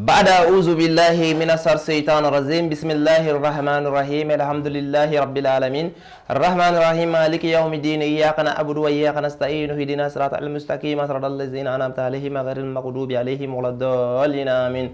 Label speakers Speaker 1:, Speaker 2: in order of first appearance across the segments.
Speaker 1: بعد أعوذ بالله من الشيطان الرجيم. بسم الله الرحمن الرحيم. الحمد لله رب العالمين الرحمن الرحيم مالك يوم الدين إياك نعبد وإياك نستعين اهدنا الصراط المستقيم صراط الذين أنعمت عليهم غير المغضوب عليهم ولا الضالين آمين.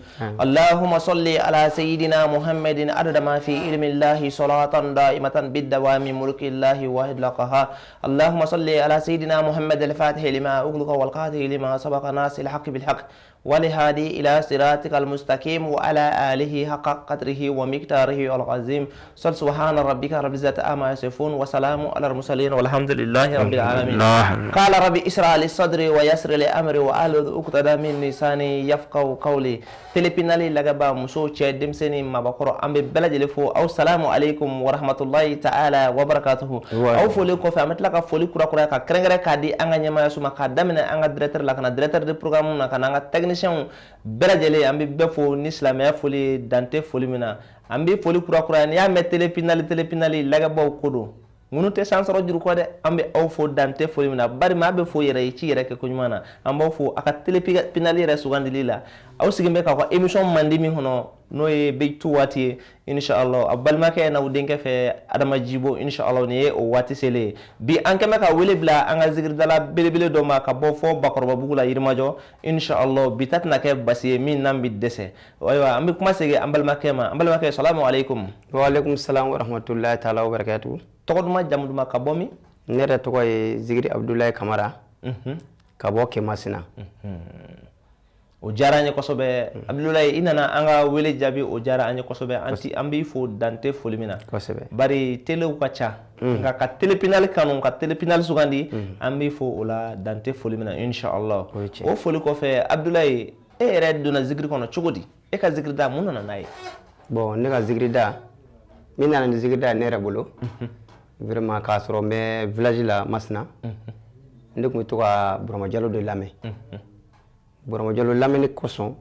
Speaker 1: اللهم صل على سيدنا محمد عدد ما في علم الله صلاة دائمة بالدوام ملك الله واحد لقها. اللهم صل على سيدنا محمد الفاتح لما أغلق والقاتل لما سبق ناس الحق بالحق والهادي إلى صراطك المستقيم وعلى آله حق قدره ومقداره العظيم. صل سبحان ربك رب العزة عما يصفون وسلام على المرسلين والحمد لله رب العالمين. قال ربي اشرح لي صدري ويسر لي أمري واحلل عقدة من لساني يفقهوا قولي. Télé Pinali lagɛbaa muso, cɛ, denmisɛnnin, mabakɔrɔ, an bɛ bɛɛ lajɛlen fo. Aw salamu aleykum wa rahmatulahi ta'ala wa barakatuhu. Aw foli kɔfɛ, an bɛ tila ka foli kurakuraya ka kɛrɛnkɛrɛn k'a di an ka ɲɛmaayaso ma, k'a daminɛ an ka directeur la ka na directeur de programme na, ka na an ka technicien bɛɛ lajɛlen. An bɛ bɛɛ fo ni silamɛya foli ye, dan tɛ foli min na. An bɛ foli kurakuraya. N'i y'a mɛn Télé Pinali, Télé Pinali lagɛbaaw ko don, ŋunu tɛ san sɔrɔ juru kɔ dɛ. An bɛ aw fo dan tɛ foli min na, bari maa bɛ fo yɛrɛ ye ci yɛrɛ kɛ ko ɲuman na. An b'aw fo a ka Télé Pinali yɛrɛ sugandili la. Aw sigilen bɛ k'aw ka émission mandi min kɔnɔ, n'o ye Beytu waati ye, inshallah, a balimakɛ n'aw denkɛ fɛ, Adama Jibo. Inshallah, nin ye o waati selen ye. Bi an kɛn bɛ ka wele bila an ka zikiridala belebele dɔ ma ka bɔ fɔ Bakɔrɔbabugu la, Yirimajɔ. Inshallah, bi ta tɛna kɛ basi ye min n'an bɛ dɛsɛ. Ayiwa, an bɛ kuma segin an balimakɛ ma. An balimakɛ, salamu aleykum.
Speaker 2: Wa aleykum salam wa rahmatulahi taala wa barakatuhu.
Speaker 1: Tɔgɔ duman, jamu duman, ka bɔ min?
Speaker 2: Ne yɛrɛ tɔgɔ ye Zikiri Abudulayi Kamara, ka bɔ Kemasina.
Speaker 1: O diyara an ye kosɛbɛ, Abudulayi. I nana an ka wele jaabi, o diyara an ye kosɛbɛ. An ti an b'i fo dan tɛ foli min na.
Speaker 2: Kosɛbɛ.
Speaker 1: Bari telew ka ca, nka ka Télé Pinali kanu, ka Télé Pinali sugandi, an b'i fo o la dan tɛ foli min na, inshallah.
Speaker 2: O ye tiɲɛ.
Speaker 1: O foli kɔfɛ, Abudulayi, e yɛrɛ donna zikiri kɔnɔ cogo di? E ka zikiri da, mun nana n'a ye?
Speaker 2: Bon, ne ka zikiri da, min nana ni zikiri da ye ne yɛrɛ bolo vraiment, k'a sɔrɔ n bɛ village la Masina, ne tun bɛ to ka Burama Jalo de lamɛn. Burama Jalo lamɛnni kosɔn,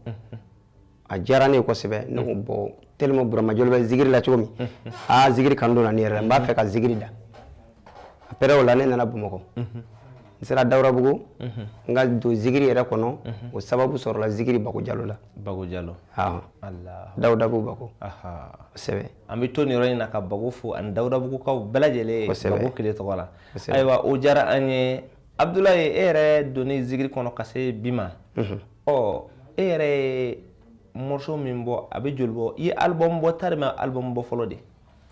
Speaker 2: a diyara ne ye kosɛbɛ. Ne ko bon, tellement Burama Jalo bɛ zikiri la cogo min, aa, zikiri kanu donna ne yɛrɛ la, n b'a fɛ ka zikiri da. Après o la, ne nana Bamakɔ, n sera Dawurabugu, n ka don zikiri yɛrɛ kɔnɔ, o sababu sɔrɔla zikiri Bako Jalo la.
Speaker 1: Bako Jalo.
Speaker 2: Awɔ.
Speaker 1: Allah.
Speaker 2: Dawudabugu Bako. Kosɛbɛ.
Speaker 1: An bɛ to nin yɔrɔ in na ka Bako fo ani Dawudabugukaw bɛɛ lajɛlen.
Speaker 2: Kosɛbɛ.
Speaker 1: Bako kile tɔgɔ la.
Speaker 2: Kosɛbɛ.
Speaker 1: Ayiwa, o diyara an ye. Abudulayi, e yɛrɛ donni zikiri kɔnɔ ka se bi ma, ɔ, e yɛrɛ ye morceau min bɔ, a bɛ joli bɔ? I ye album bɔ tari ma album bɔ fɔlɔ de?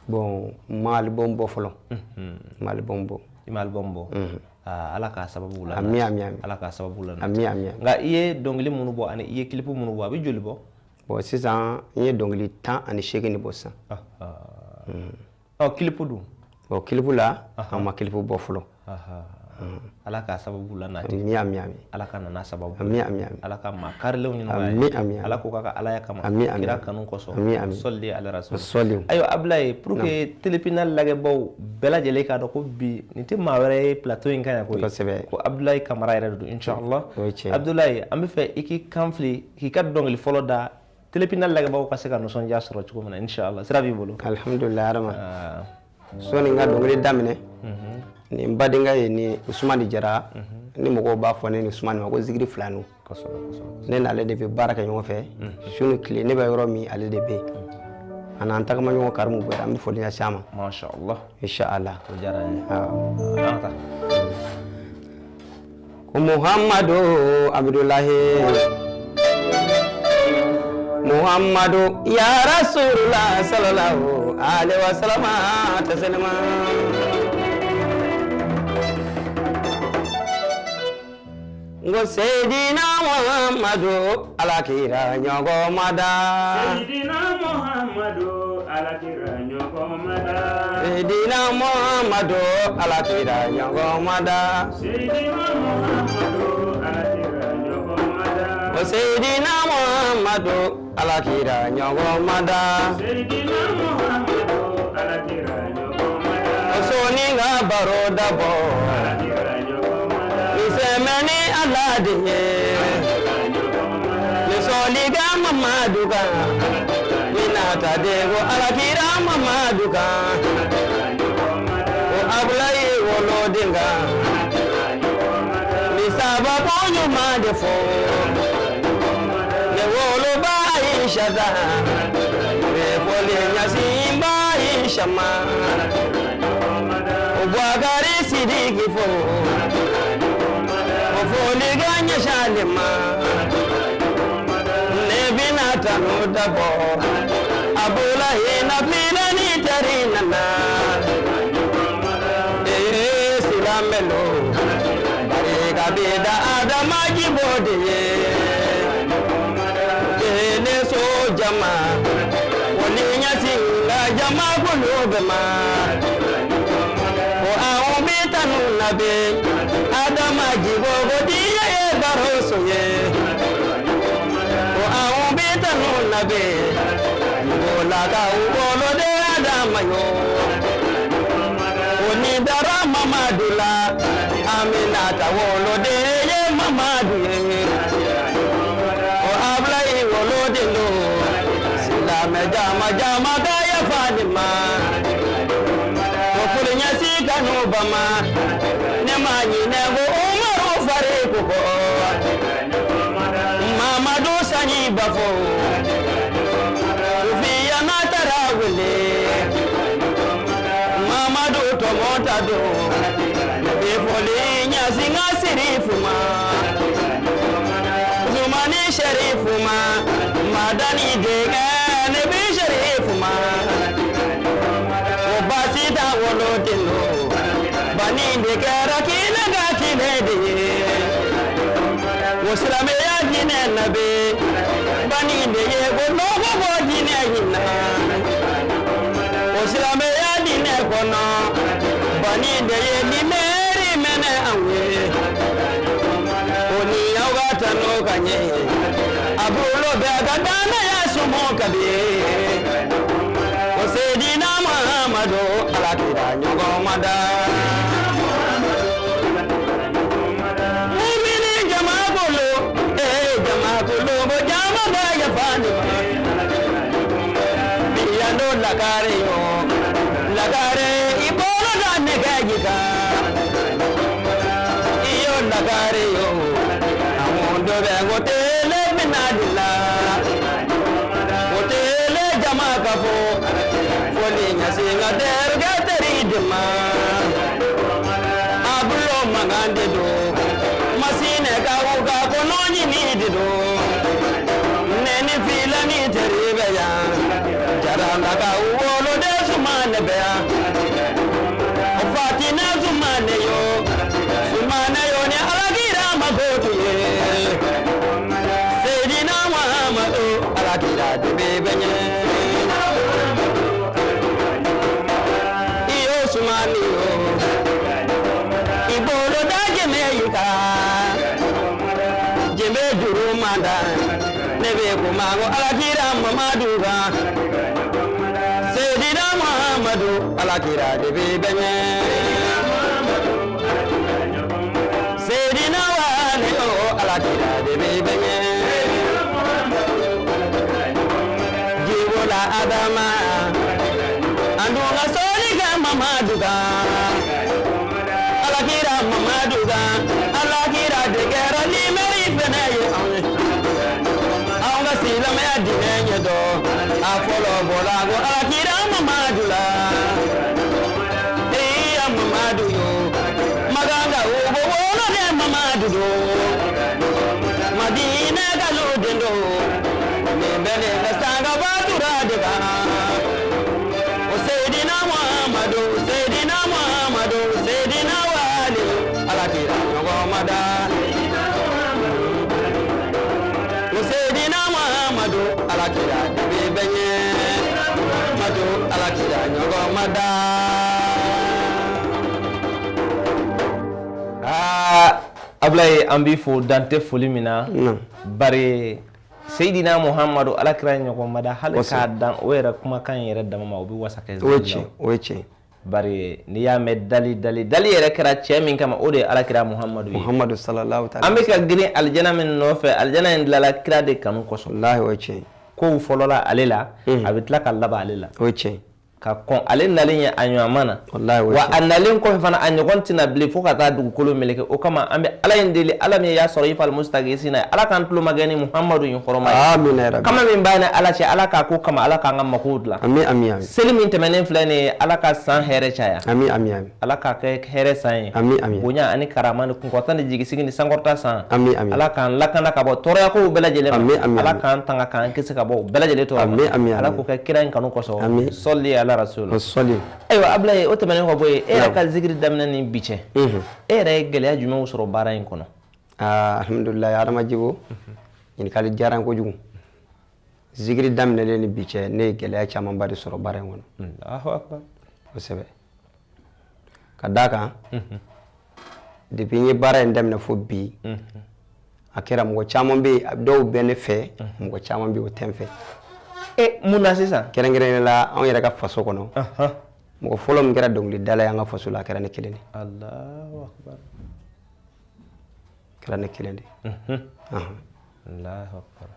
Speaker 2: Bon, n ma album bɔ fɔlɔ, n ma album bɔ.
Speaker 1: I ma album bɔ. Aa, Ala k'a sababu la.
Speaker 2: Ami, ami, ami.
Speaker 1: Ala k'a sababu la.
Speaker 2: Ami, ami, ami.
Speaker 1: Nka i ye dɔnkili minnu bɔ ani i ye clip minnu bɔ, a bɛ joli bɔ?
Speaker 2: Bon, sisan n ye dɔnkili 18 de bɔ sisan.
Speaker 1: Ɔ, clip dun?
Speaker 2: Bon, clip la, an ma clip bɔ fɔlɔ.
Speaker 1: Ala k'a sababu la nati.
Speaker 2: Ami, ami, ami.
Speaker 1: Ala ka nana sababu.
Speaker 2: Ami, ami, ami.
Speaker 1: Ala ka maa karilenw ɲɛnamaya.
Speaker 2: Ami, ami, ami.
Speaker 1: Ala k'o k'a ka alaya kama.
Speaker 2: Ami, ami.
Speaker 1: Kira kanu kosɔn.
Speaker 2: Ami, ami.
Speaker 1: Sɔli ala rasul.
Speaker 2: Sɔli.
Speaker 1: Ayiwa Abulayi, pour que Télé Pinali lagɛbaw bɛɛ lajɛlen k'a dɔn ko bi nin tɛ maa wɛrɛ ye plateau in kan yan koyi.
Speaker 2: Kosɛbɛ.
Speaker 1: Ko Abudulayi Kamara yɛrɛ de don, inshallah.
Speaker 2: O ye tiɲɛ ye.
Speaker 1: Abudulayi, an bɛ fɛ i k'i kan fili k'i ka dɔnkili fɔlɔ da, Télé Pinali lagɛbaw ka se ka nisɔndiya sɔrɔ cogo min na, inshallah. Sira b'i bolo.
Speaker 2: Alhamdulilayi, Adama. Sɔni n ka dɔnkili daminɛ, nin badenkɛ ye ni Usumani Jara, ni mɔgɔw b'a fɔ ne ni Usumani ma ko zikiri filaniw.
Speaker 1: Kosɛbɛ, kosɛbɛ.
Speaker 2: Ne n'ale de bɛ baara kɛ ɲɔgɔn fɛ su ni tile. Ne bɛ yɔrɔ min, ale de bɛ yen. A n'an tagama ɲɔgɔn karimu bɛɛ, an bɛ foli lase a ma.
Speaker 1: Masha Allah.
Speaker 2: Inshallah.
Speaker 1: O diyara an ye.
Speaker 2: Awɔ.
Speaker 1: An ka taa.
Speaker 2: Ko Muhammadu Abudulayi, Muhammadu ya Rasulullah sallallahu alaihi wasallam taslima. Ngo Seydina Muhammadu, Ala kira ɲɔgɔn ma da.
Speaker 3: Seydina Muhammadu, Ala kira ɲɔgɔn ma da.
Speaker 2: Seydina Muhammadu, Ala kira ɲɔgɔn ma da.
Speaker 3: Seydina Muhammadu, Ala kira ɲɔgɔn ma da.
Speaker 2: O Seydina Muhammadu, Ala kira ɲɔgɔn ma da.
Speaker 3: Seydina Muhammadu, Ala kira ɲɔgɔn ma da.
Speaker 2: O soni ka baro dabɔ.
Speaker 3: Ala kira ɲɔgɔn ma da.
Speaker 2: Ni sɛmɛni Ala de ye. Ni sɔli ka Mamadu kan. Ni nata de ko Ala kira Mamadu kan. Ko Abulayi woloden kan. Ni sababu ɲuman de fɔ. Ne woloba. Aïchata bɛ fɔli ɲasin ba Aïcha ma o Bouakari Sidiki fo o foli ka ɲɛsin ale ma ne bɛna tanu dabɔ Abulayi na filani teri nana ee silamɛlu barika bɛ da Adama Jibo de ye ne so jama foli ɲɛsin nka jama kulu bɛɛ ma ko anw bɛ tanu na bi Adama Jibo ko diɲɛ ye baroso ye ko anw bɛ tanu na bi Jibolakaw woloden Adama yo ko ni dara Mamadu la Aminata woloden ye Mamadu ye ko Abulayi woloden don silamɛ jama jama ka yafa ne ma ko foli ɲɛsin kanu bama ne ma ɲinɛ ko Umaru Fariku kɔ Mamadu Sanji Bafo Sufiyana Tarawele Mamadu Tɔmɔta don ne bɛ foli ɲɛsin n ka Sirifu ma Zumani Sɛrifu ma Madani denkɛ ne bɛ Sɛrifu ma ko baasi t'a woloden don bani de kɛra kelen ka kelen de ye ko silamɛya diinɛ na bi bani de ye ko nɔgɔ bɔ diinɛ in na ko silamɛya diinɛ kɔnɔ bani de ye nimɛri mɛnɛ anw ye ko ni aw ka tanu ka ɲɛ a bolo bɛ ka danaya sumu ka bi ko Seydina Muhamadu Ala kira ɲɔgɔn ma da. Mumini jama bolo ee jama bolo ko jama bɛ yafa ne ma. Biyando lagare yo lagare i bolo da nɛgɛ kan iyo lagare yo àwọn dɔ bɛ ko tele bɛna de la ko tele jama ka fɔ foli ɲɛsin ka terikɛ teri de ma a bulo mankan de don masinɛ ka u ka kɔnɔ ɲini de don ne ni filani teri bɛ yan jaralakaw woloden sumane bɛ yan fatina sumane yo sumane yo ni alakira makotu ye Seydina Muhammadu alakira de bɛ bɛ ɲɛ iyo sumani yo i bolo da jɛmɛ yi kan jɛmɛ juru man da ne bɛ kuma ko alakira Mamadu kan Seydina Muhammadu alakira de bɛ bɛ ɲɛ Seydina wale o alakira de bɛ bɛ ɲɛ Jibola Adama an dun ka sɔli kɛ Mamadu kan alakira Mamadu kan alakira de kɛra limɛri fɛnɛ ye anw ye anw ka silamɛya diinɛ ɲɛdɔn a fɔlɔ bɔla ko alakira Mamadu la iya Mamadu yo maganga o ko woloden Mamadu don Madina kalo den don nin bɛɛ de ka sanga batura de kan o Seydina Muhammadu Seydina Muhammadu Seydina wali alakira ɲɔgɔn ma da o Seydina Muhammadu alakira de bɛ bɛ ɲɛ Muhammadu alakira ɲɔgɔn ma da.
Speaker 1: Aa Abulayi an b'i fo dan tɛ foli min na bari Seydina Muhammadu alakira ɲɔgɔn ma da hali k'a dan o yɛrɛ kumakan yɛrɛ dama ma o bɛ wasa kɛ
Speaker 2: O ye tiɲɛ o ye tiɲɛ.
Speaker 1: Bari n'i y'a mɛn dali dali dali yɛrɛ kɛra cɛ min kama o de ye alakira Muhammadu ye.
Speaker 2: Muhammadu sallallahu ta'ala.
Speaker 1: An bɛ ka girin alijana min nɔfɛ alijana in dilanla kira de kanu kosɔn.
Speaker 2: Walahi o ye tiɲɛ.
Speaker 1: Kow fɔlɔla ale la a bɛ tila ka laban ale la.
Speaker 2: O ye tiɲɛ.
Speaker 1: Ka kɔn ale nalen ye a ɲɔgɔn ma na wa a nalen kɔfɛ fana a ɲɔgɔn tɛna bilen fo ka taa dugukolo meleke. O kama an bɛ Ala in deli, Ala min y'a sɔrɔ i fal mustagisina, Ala k'an tulo magɛn ni Muhamadu in hɔrɔma ye.
Speaker 2: Amina ya Rabbi.
Speaker 1: Kama min b'a ni Ala cɛ, Ala k'a ko kama, Ala k'an ka makow dilan.
Speaker 2: Ami ami ami.
Speaker 1: Seli min tɛmɛnen filɛ nin ye, Ala ka san hɛrɛ caya.
Speaker 2: Ami ami ami.
Speaker 1: Ala k'a kɛ hɛrɛ san ye.
Speaker 2: Ami ami.
Speaker 1: Bonya ani karama ni kunkɔrɔta ni jigisigi ni sankɔrɔta san.
Speaker 2: Ami ami.
Speaker 1: Ala k'an lakana ka bɔ tɔɔrɔyakow bɛɛ lajɛlen ma.
Speaker 2: Ami ami.
Speaker 1: Ala k'an tanga k'an kisi ka bɔ o bɛɛ lajɛlen tɔɔrɔ ma.
Speaker 2: Ami ami.
Speaker 1: Ala k'o kɛ kira in kanu kosɔn.
Speaker 2: Ami.
Speaker 1: Sɔli ala rasul.
Speaker 2: Sɔli.
Speaker 1: Ayiwa Abulaye, o tɛmɛnen kɔ bɔ yen, e yɛrɛ ka zikiri daminɛ ni bi cɛ, e yɛrɛ ye gɛlɛya jumɛnw sɔrɔ baara in kɔnɔ?
Speaker 2: Alhamdulilayi, Adama Jibo, ɲininkali diyara n kojugu. Zikiri daminɛlen ni bi cɛ, ne ye gɛlɛya camanba de sɔrɔ baara in kɔnɔ.
Speaker 1: Allahu akbar.
Speaker 2: Kosɛbɛ. Ka d'a kan, depuis n ye baara in daminɛ fo bi, a kɛra mɔgɔ caman bɛ yen, dɔw bɛ ne fɛ, mɔgɔ caman bɛ yen o tɛ n fɛ.
Speaker 1: E mun na sisan?
Speaker 2: Kɛrɛnkɛrɛnnenya la, anw yɛrɛ ka faso kɔnɔ, mɔgɔ fɔlɔ min kɛra dɔnkilidala ye an ka faso la, a kɛra ne kelen de.
Speaker 1: Allahu akbar.
Speaker 2: A kɛra ne kelen de.
Speaker 1: Allahu akbar.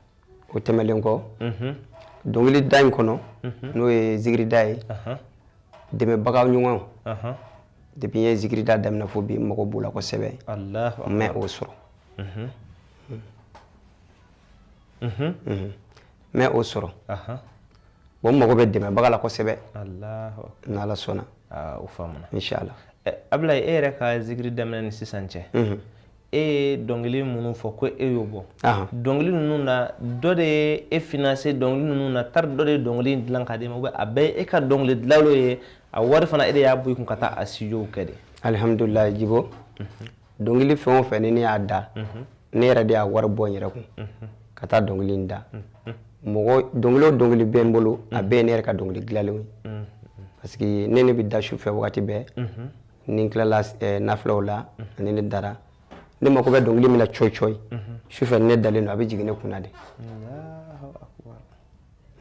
Speaker 2: O tɛmɛlen kɔ, dɔnkilida in kɔnɔ, n'o ye zikirida ye, dɛmɛbaga ɲumanw, depuis n ye zikirida daminɛ fo bi, n mago b'o la kosɛbɛ.
Speaker 1: Allahu akbar.
Speaker 2: N mɛ o sɔrɔ. N mɛ o sɔrɔ. Bon, n mago bɛ dɛmɛbaga la kosɛbɛ.
Speaker 1: Allahu akbar.
Speaker 2: N'Ala sɔnna.
Speaker 1: O faamuna.
Speaker 2: Inshallah.
Speaker 1: Abulaye, e yɛrɛ ka zikiri daminɛ ni sisan cɛ, e ye dɔnkili minnu fɔ ko e y'o bɔ, dɔnkili ninnu na, dɔ de ye e financer dɔnkili ninnu na, tari dɔ de ye dɔnkili in dilan k'a d'e ma, ou bien a bɛɛ ye e ka dɔnkili dilanlo ye, a wari fana e de y'a bɔ i kun ka taa a studio kɛ de?
Speaker 2: Alhamdulilayi Jibo, dɔnkili fɛn o fɛn ni ne y'a da, ne yɛrɛ de y'a wari bɔ n yɛrɛ kun ka taa dɔnkili in da. Mɔgɔ dɔnkili o dɔnkili bɛ n bolo, a bɛɛ ye ne yɛrɛ ka dɔnkili dilanlenw ye, parce que ne bɛ da su fɛ wagati bɛɛ, ni n tilala nafilaw la, ani ne dara, ne mako bɛ dɔnkili min na cɔyi cɔyi, su fɛ ne dalen don, a bɛ jigin ne kunna de.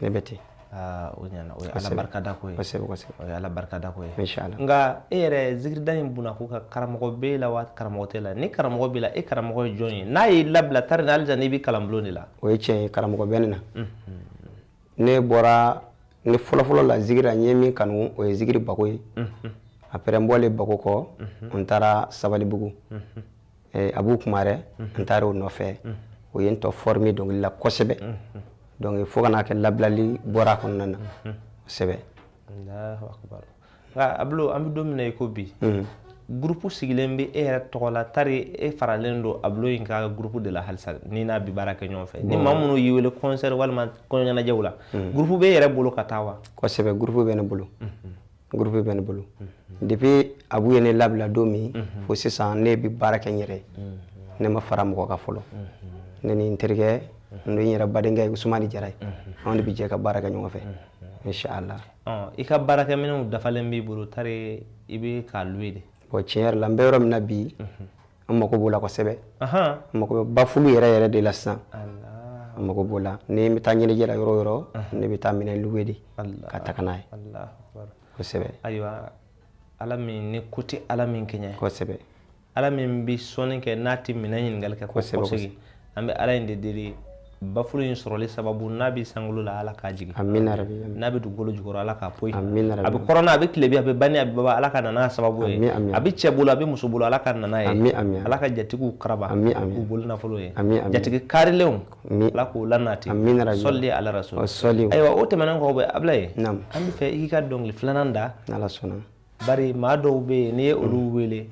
Speaker 2: Ne bɛ ten.
Speaker 1: O ɲɛna, o ye Ala barikada ko ye.
Speaker 2: Kosɛbɛ kosɛbɛ.
Speaker 1: O ye Ala barikada ko ye.
Speaker 2: Inshallah.
Speaker 1: Nka e yɛrɛ zikirida in bunna ko ka karamɔgɔ b'e la wa karamɔgɔ t'e la? Ni karamɔgɔ b'i la, e karamɔgɔ ye jɔn ye? N'a y'i labila tari ni halisa n'i bɛ kalanbulon de la.
Speaker 2: O ye tiɲɛ ye, karamɔgɔ bɛ ne na. Ne bɔra ne fɔlɔfɔlɔ la zikiri la, n ye min kanu, o ye zikiri bako ye. Après n bɔlen bako kɔ, n taara Sabalibugu. Abu Kumarɛ, n taara o nɔfɛ. O ye n tɔ former dɔnkili la kosɛbɛ. Donc fo ka n'a kɛ labilali bɔra a kɔnɔna na kosɛbɛ.
Speaker 1: Allahu akbar. Nka Abulo, an bɛ don min na i ko bi, groupe sigilen bɛ e yɛrɛ tɔgɔ la, tari e faralen don Abulo in ka groupe de la halisa ni n'a bɛ baara kɛ ɲɔgɔn fɛ? Ni maa minnu y'i wele concert walima kɔɲɔ ɲɛnajɛw la, groupe bɛ e yɛrɛ bolo ka taa wa?
Speaker 2: Kosɛbɛ, groupe bɛ ne bolo. Groupe bɛ ne bolo. Depuis Abu ye ne labila don min fo sisan, ne bɛ baara kɛ n yɛrɛ ye. Ne ma fara mɔgɔ kan fɔlɔ. Ne ni n terikɛ, n'o ye n yɛrɛ badenkɛ ye, Usumani Jara ye, anw de bɛ jɛ ka baara kɛ ɲɔgɔn fɛ. Inshallah.
Speaker 1: I ka baarakɛminɛnw dafalen b'i bolo, tari i bɛ k'a louer de?
Speaker 2: Bon, tiɲɛ yɛrɛ la, n bɛ yɔrɔ min na bi, an mago b'o la kosɛbɛ. An mago bɛ bafulu yɛrɛ yɛrɛ de la sisan. An mago b'o la. Ni n bɛ taa ɲɛnajɛ la yɔrɔ o yɔrɔ, ne bɛ taa minɛn louer de ka taga n'a ye. Kosɛbɛ.
Speaker 1: Ayiwa, Ala min ni ko tɛ Ala min kɛɲɛ.
Speaker 2: Kosɛbɛ.
Speaker 1: Ala min bɛ sɔnni kɛ n'a tɛ minɛn ɲininkali kɛ.
Speaker 2: Kosɛbɛ.
Speaker 1: Kosɛbɛ. An bɛ Ala in de deli, bafulu in sɔrɔli sababu, n'a bɛ sankolo la, Ala k'a jigin.
Speaker 2: Amina rabi.
Speaker 1: N'a bɛ dugukolo jukɔrɔ, Ala k'a poyi.
Speaker 2: Amina rabi.
Speaker 1: A bɛ kɔrɔn na, a bɛ tilebi, a bɛ bani, a bɛ baba, Ala ka na n'a sababu ye.
Speaker 2: Ami.
Speaker 1: A bɛ cɛ bolo, a bɛ muso bolo, Ala ka na n'a ye.
Speaker 2: Ami ami.
Speaker 1: Ala ka jatigiw karaba.
Speaker 2: Ami ami.
Speaker 1: K'u bolo nafolo ye.
Speaker 2: Ami ami.
Speaker 1: Jatigi karilenw.
Speaker 2: Ami.
Speaker 1: Ala k'u lanati.
Speaker 2: Amina rabi.
Speaker 1: Sɔli ala rasul.
Speaker 2: Sɔli.
Speaker 1: Ayiwa, o tɛmɛnen kɔ, bɛ Abulaye.
Speaker 2: Naam.
Speaker 1: An bɛ fɛ i k'i ka dɔnkili filanan da.
Speaker 2: N'Ala sɔnna.
Speaker 1: Bari maa dɔw bɛ yen, n'i ye olu wele,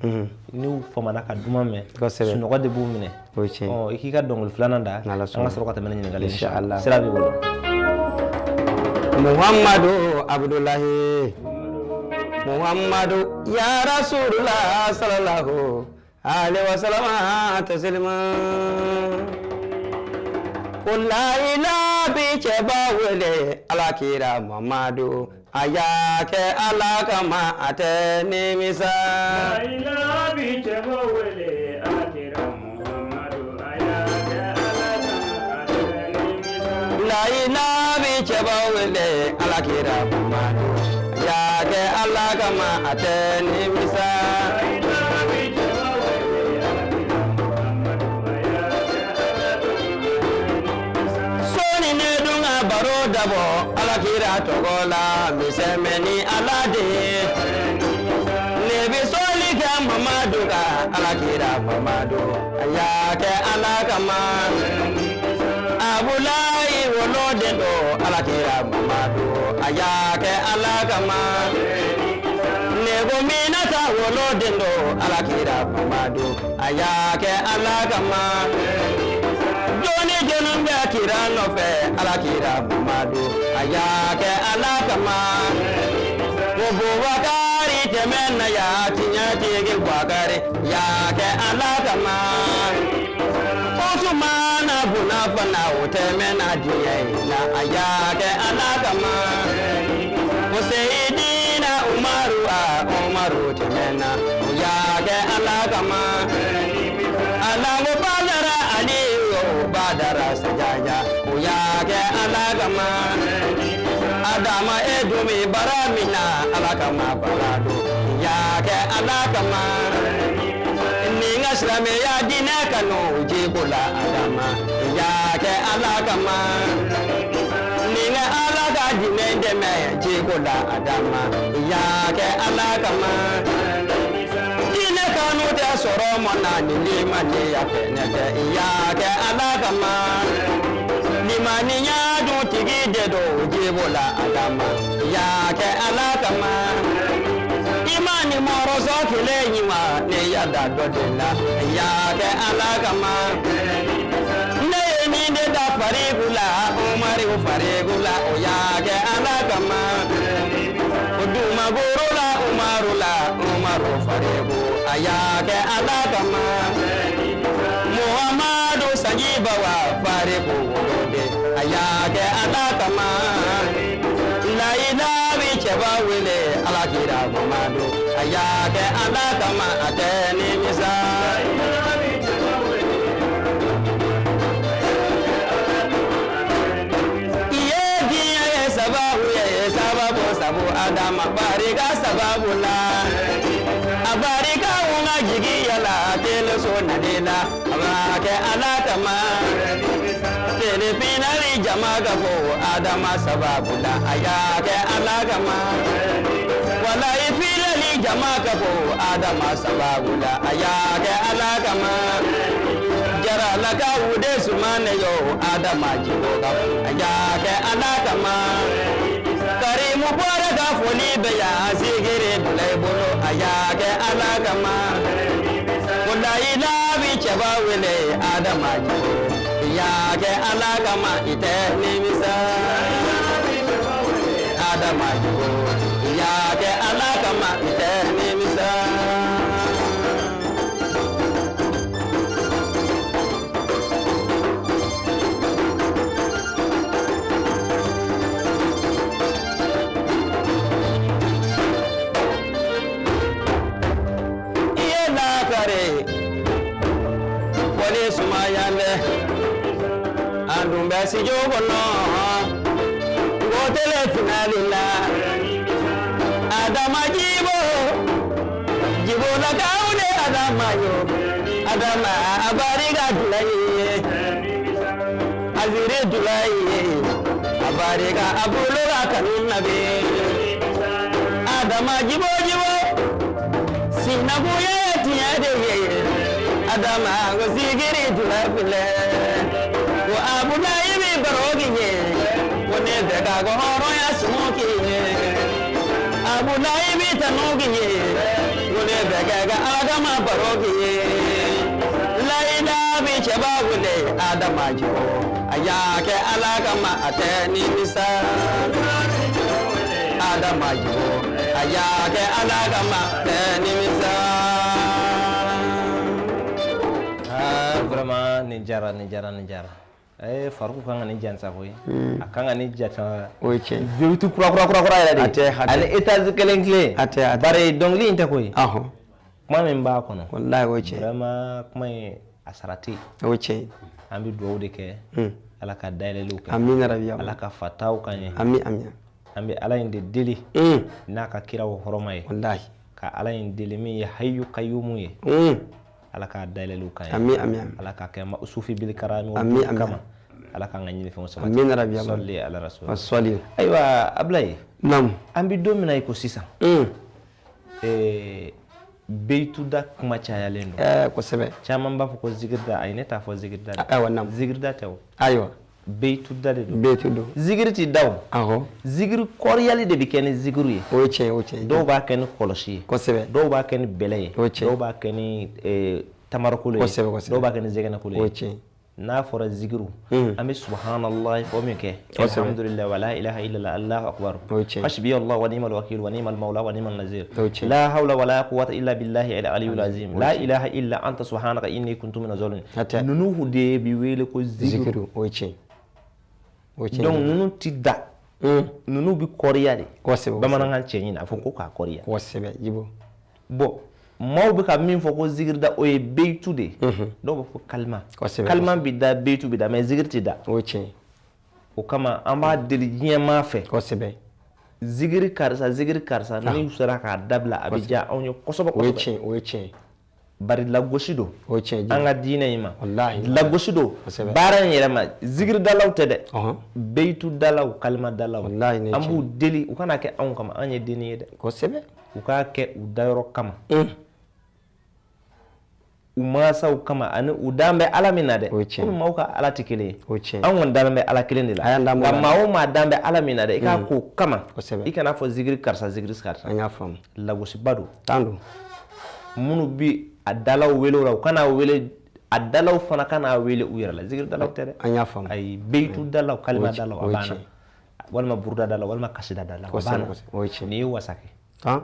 Speaker 1: n'u famana ka duman mɛn, sunɔgɔ de b'u minɛ. I k'i ka dɔnkili filanan da, an ka sɔrɔ ka tɛmɛ ni ɲininkali ye.
Speaker 2: Inshallah.
Speaker 1: Sira b'i bolo.
Speaker 2: Muhammadu Abdullahi, Muhammadu ya Rasulullah sallallahu alaihi wasallam taslima. Ko la ilaha bi cɛba wele Ala kira Muhammadu, a y'a kɛ Ala kama a tɛ nimisa.
Speaker 3: La ilaha bi cɛba wele Ala kira Muhammadu, a y'a kɛ Ala kama a tɛ nimisa.
Speaker 2: La ilaha bi cɛba wele Ala kira Muhammadu, a y'a kɛ Ala kama a tɛ nimisa.
Speaker 3: La ilaha bi cɛba wele Ala kira Muhammadu, a y'a kɛ Ala kama a tɛ nimisa.
Speaker 2: Sɔɔni ne dun ka baro dabɔ Ala kira tɔgɔ la misɛmɛni Ala de ye ne bɛ sɔli kɛ Mamadu kan Ala kira Mamadu a y'a kɛ Ala kama Abulayi woloden don Ala kira Mamadu a y'a kɛ Ala kama ne ko Minata woloden don Ala kira Mamadu a y'a kɛ Ala kama jɔnni jɔnni bɛ kira nɔfɛ Ala kira Mamadu a y'a kɛ Ala kama ko Bubakari tɛmɛ na ya tiɲɛtigi Bubakari y'a kɛ Ala kama Usumana buna fana o tɛmɛ na diɲɛ in na a y'a kɛ Ala kama ko Seyidina Umaru a Umaru tɛmɛ na o y'a kɛ Ala kama Alahu badara Aliyu badara sajaja o y'a kɛ Ala kama Adama e dun bɛ baara min na Ala kama baara don o y'a kɛ Ala kama ni n ka silamɛya diinɛ kanu jiko la Adama o y'a kɛ Ala kama ni n ka Ala ka diinɛ dɛmɛ jiko la Adama o y'a kɛ Ala kama diinɛ kanu tɛ sɔrɔ mɔ na ni limaniya fɛnɛ tɛ i y'a kɛ Ala kama limaniya dun tigi de don jiko la Adama i y'a kɛ Ala kama i ma ni mɔrɔsɔ kelen in ma ne ya da dɔ de la i y'a kɛ Ala kama ne ye nin de da farigu la Umaru farigu la o y'a kɛ Ala kama o dumagoro la Umaru la Umaru farigu a y'a kɛ Ala kama Muhamadu sanjibawa farigu woloden a y'a kɛ Ala kama Layilabi cɛba wele Ala kira Mamadu a y'a kɛ Ala kama a tɛ nimisa. I ye diɲɛ ye sababu ye sababu sabu Adama barika sababu la a barika ka jigiya la teleso nalen la a b'a kɛ Ala kama telefinali jama ka fɔ Adama sababu la a y'a kɛ Ala kama walayi filɛli jama ka fɔ Adama sababu la a y'a kɛ Ala kama jaralakaw de sumane yo Adama jibo ka a y'a kɛ Ala kama Karimu bɔra ka foli bɛ yan sigiri bila i bolo a y'a kɛ Ala kama ko layilabi cɛba wele Adama jibo i y'a kɛ Ala kama i tɛ nimisa Adama jibo i y'a kɛ Ala kama i tɛ nimisa. I ye lakare fɔli sumaya dɛ an dun bɛ studio kɔnɔ ko tele finali la Adama jibo jibo lakaw de Adama yo Adama a barika dula ye aziri dula ye a barika a bolo la kanu na bɛ Adama jibo jibo sinakuya ye tiɲɛ de ye Adama ko sigiri dula filɛ ko Abulayi bɛ baro k'i ye ko ne tɛ ka ko hɔrɔnya sumu k'i ye Abulayi bɛ tanu k'i ye ko ne tɛ ka ka Adama baro k'i ye Layila bɛ cɛba wele Adama jibo a y'a kɛ Ala kama a tɛ nimisa Adama jibo a y'a kɛ Ala kama a tɛ nimisa.
Speaker 1: Ah, vraiment nin diyara nin diyara nin diyara Faruku kan ka nin jansa koyi a kan ka nin jata
Speaker 2: O ye tiɲɛ ye.
Speaker 1: V8 kura kura kura kura yɛrɛ de
Speaker 2: A tɛ, a tɛ.
Speaker 1: ani étage kelen kelen
Speaker 2: A tɛ, a tɛ.
Speaker 1: bari dɔnkili in tɛ koyi
Speaker 2: Ahɔn
Speaker 1: kuma min b'a kɔnɔ
Speaker 2: walayi o ye tiɲɛ ye.
Speaker 1: vraiment kuma in a sara tɛ yen
Speaker 2: O ye tiɲɛ ye.
Speaker 1: an bɛ dugawu de kɛ Ala ka dayɛlɛliw kɛ
Speaker 2: Amina rabi
Speaker 1: Ala ka fataw kan ɲɛ
Speaker 2: ami ami.
Speaker 1: an bɛ Ala in de deli n'a ka kiraw hɔrɔma ye
Speaker 2: Walahi.
Speaker 1: ka Ala in deli min ye hayu kayumu ye Ala k'a dayɛlɛliw kan ye
Speaker 2: Ami ami ami.
Speaker 1: Ala k'a kɛ ma sufi bil karami
Speaker 2: Ami, ami.
Speaker 1: kama Ala k'an ka ɲinifɛnw sabati.
Speaker 2: Amina rabi.
Speaker 1: Sɔli ala rasul.
Speaker 2: Sɔli.
Speaker 1: Ayiwa Abulayi.
Speaker 2: Naamu.
Speaker 1: An bɛ don min na i ko sisan. Beyituda kuma cayalen don.
Speaker 2: Kosɛbɛ.
Speaker 1: Caman b'a fɔ ko zikirida, ayi ne t'a fɔ zikirida dɛ.
Speaker 2: Ayiwa naamu.
Speaker 1: Zikirida tɛ o.
Speaker 2: Ayiwa.
Speaker 1: Beyituda de don.
Speaker 2: Beyitu don.
Speaker 1: Zikiri ti da o.
Speaker 2: Awɔ.
Speaker 1: Zikiri kɔriyali de bɛ kɛ ni zikiru ye.
Speaker 2: O ye tiɲɛ ye, o ye tiɲɛ ye.
Speaker 1: Dɔw b'a kɛ ni kɔlɔsi ye.
Speaker 2: Kosɛbɛ.
Speaker 1: Dɔw b'a kɛ ni bɛlɛ ye.
Speaker 2: O ye tiɲɛ ye.
Speaker 1: Dɔw b'a kɛ ni tamarokolo ye.
Speaker 2: Kosɛbɛ, kosɛbɛ.
Speaker 1: Dɔw b'a kɛ ni zɛgɛnɛkolo ye.
Speaker 2: O ye tiɲɛ ye.
Speaker 1: N'a fɔra zikiru, an bɛ subhanallahi fɔ min kɛ, alhamdulillah wa la ilaha illallah allahu akbar,
Speaker 2: O ye tiɲɛ ye.
Speaker 1: Hasbi allah wa ni'mal wakil wa ni'mal mawla wa ni'mal nazir,
Speaker 2: O ye tiɲɛ ye.
Speaker 1: La hawla wa la quwwata illa billahi al aliyyil azim, la ilaha illa anta subhanaka inni kuntu minaz zalimin.
Speaker 2: Hatɛ.
Speaker 1: Ninnu de bi wele ko zikiru.
Speaker 2: Zikiru, o ye tiɲɛ ye. O ye tiɲɛ ye.
Speaker 1: Donc ninnu ti da, ninnu bi kɔriya de.
Speaker 2: Kosɛbɛ.
Speaker 1: Bamanankan cɛ ɲini a fɔ ko k'a kɔriya.
Speaker 2: Kosɛbɛ Jibo.
Speaker 1: Bon, maaw bɛ ka min fɔ ko zikiri da, o ye beyitu de ye. Dɔw b'a fɔ kalima.
Speaker 2: Kosɛbɛ.
Speaker 1: Kalima bi da, beyitu bi da, mais zikiri ti da.
Speaker 2: O ye tiɲɛ ye.
Speaker 1: O kama an b'a deli diɲɛmaa fɛ.
Speaker 2: Kosɛbɛ.
Speaker 1: Zikiri karisa, zikiri karisa, n'u sera k'a dabila a bɛ diya anw ye kosɛbɛ
Speaker 2: O ye
Speaker 1: kosɛbɛ.
Speaker 2: tiɲɛ, o ye tiɲɛ ye.
Speaker 1: Bari lagosi don.
Speaker 2: O ye tiɲɛ ye.
Speaker 1: An ka diinɛ in ma.
Speaker 2: Walahi.
Speaker 1: Lagosi don.
Speaker 2: Kosɛbɛ.
Speaker 1: Baara in yɛrɛ ma, zikiridalaw tɛ dɛ.
Speaker 2: Ɔhɔn.
Speaker 1: Beyitudalaw, kalimadalaw.
Speaker 2: Walahi nin ye
Speaker 1: An
Speaker 2: tiɲɛ
Speaker 1: b'u deli u kana kɛ anw kama, an ye denni ye dɛ.
Speaker 2: Kosɛbɛ.
Speaker 1: U k'a kɛ u dayɔrɔ kama. U mansaw kama ani u dan bɛ Ala min na dɛ.
Speaker 2: O ye tiɲɛ ye.
Speaker 1: Komi maaw ka Ala tɛ kelen ye.
Speaker 2: O ye tiɲɛ ye.
Speaker 1: Anw kɔni dalen bɛ Ala kelen de la.
Speaker 2: A y'an dan b'o
Speaker 1: Nka
Speaker 2: la.
Speaker 1: maa o maa dan bɛ Ala min na dɛ, i k'a k'o kama.
Speaker 2: Kosɛbɛ.
Speaker 1: I kana fɔ zikiri karisa, zikiri karisa.
Speaker 2: An y'a faamu.
Speaker 1: Lagosiba don.
Speaker 2: Tan don.
Speaker 1: Minnu bi a dalaw wele o la, u kana wele a dalaw fana kana wele u yɛrɛ la. Zikiri dalaw tɛ dɛ.
Speaker 2: An y'a faamu.
Speaker 1: Ayi, beyitu dalaw, kalima dalaw,
Speaker 2: O
Speaker 1: a
Speaker 2: ye
Speaker 1: banna.
Speaker 2: tiɲɛ ye.
Speaker 1: Walima buruda dalaw, walima kasida dalaw, a
Speaker 2: Kosɛbɛ,
Speaker 1: banna.
Speaker 2: kosɛbɛ. O ye tiɲɛ ye.
Speaker 1: Nin ye wasa kɛ.
Speaker 2: Tan.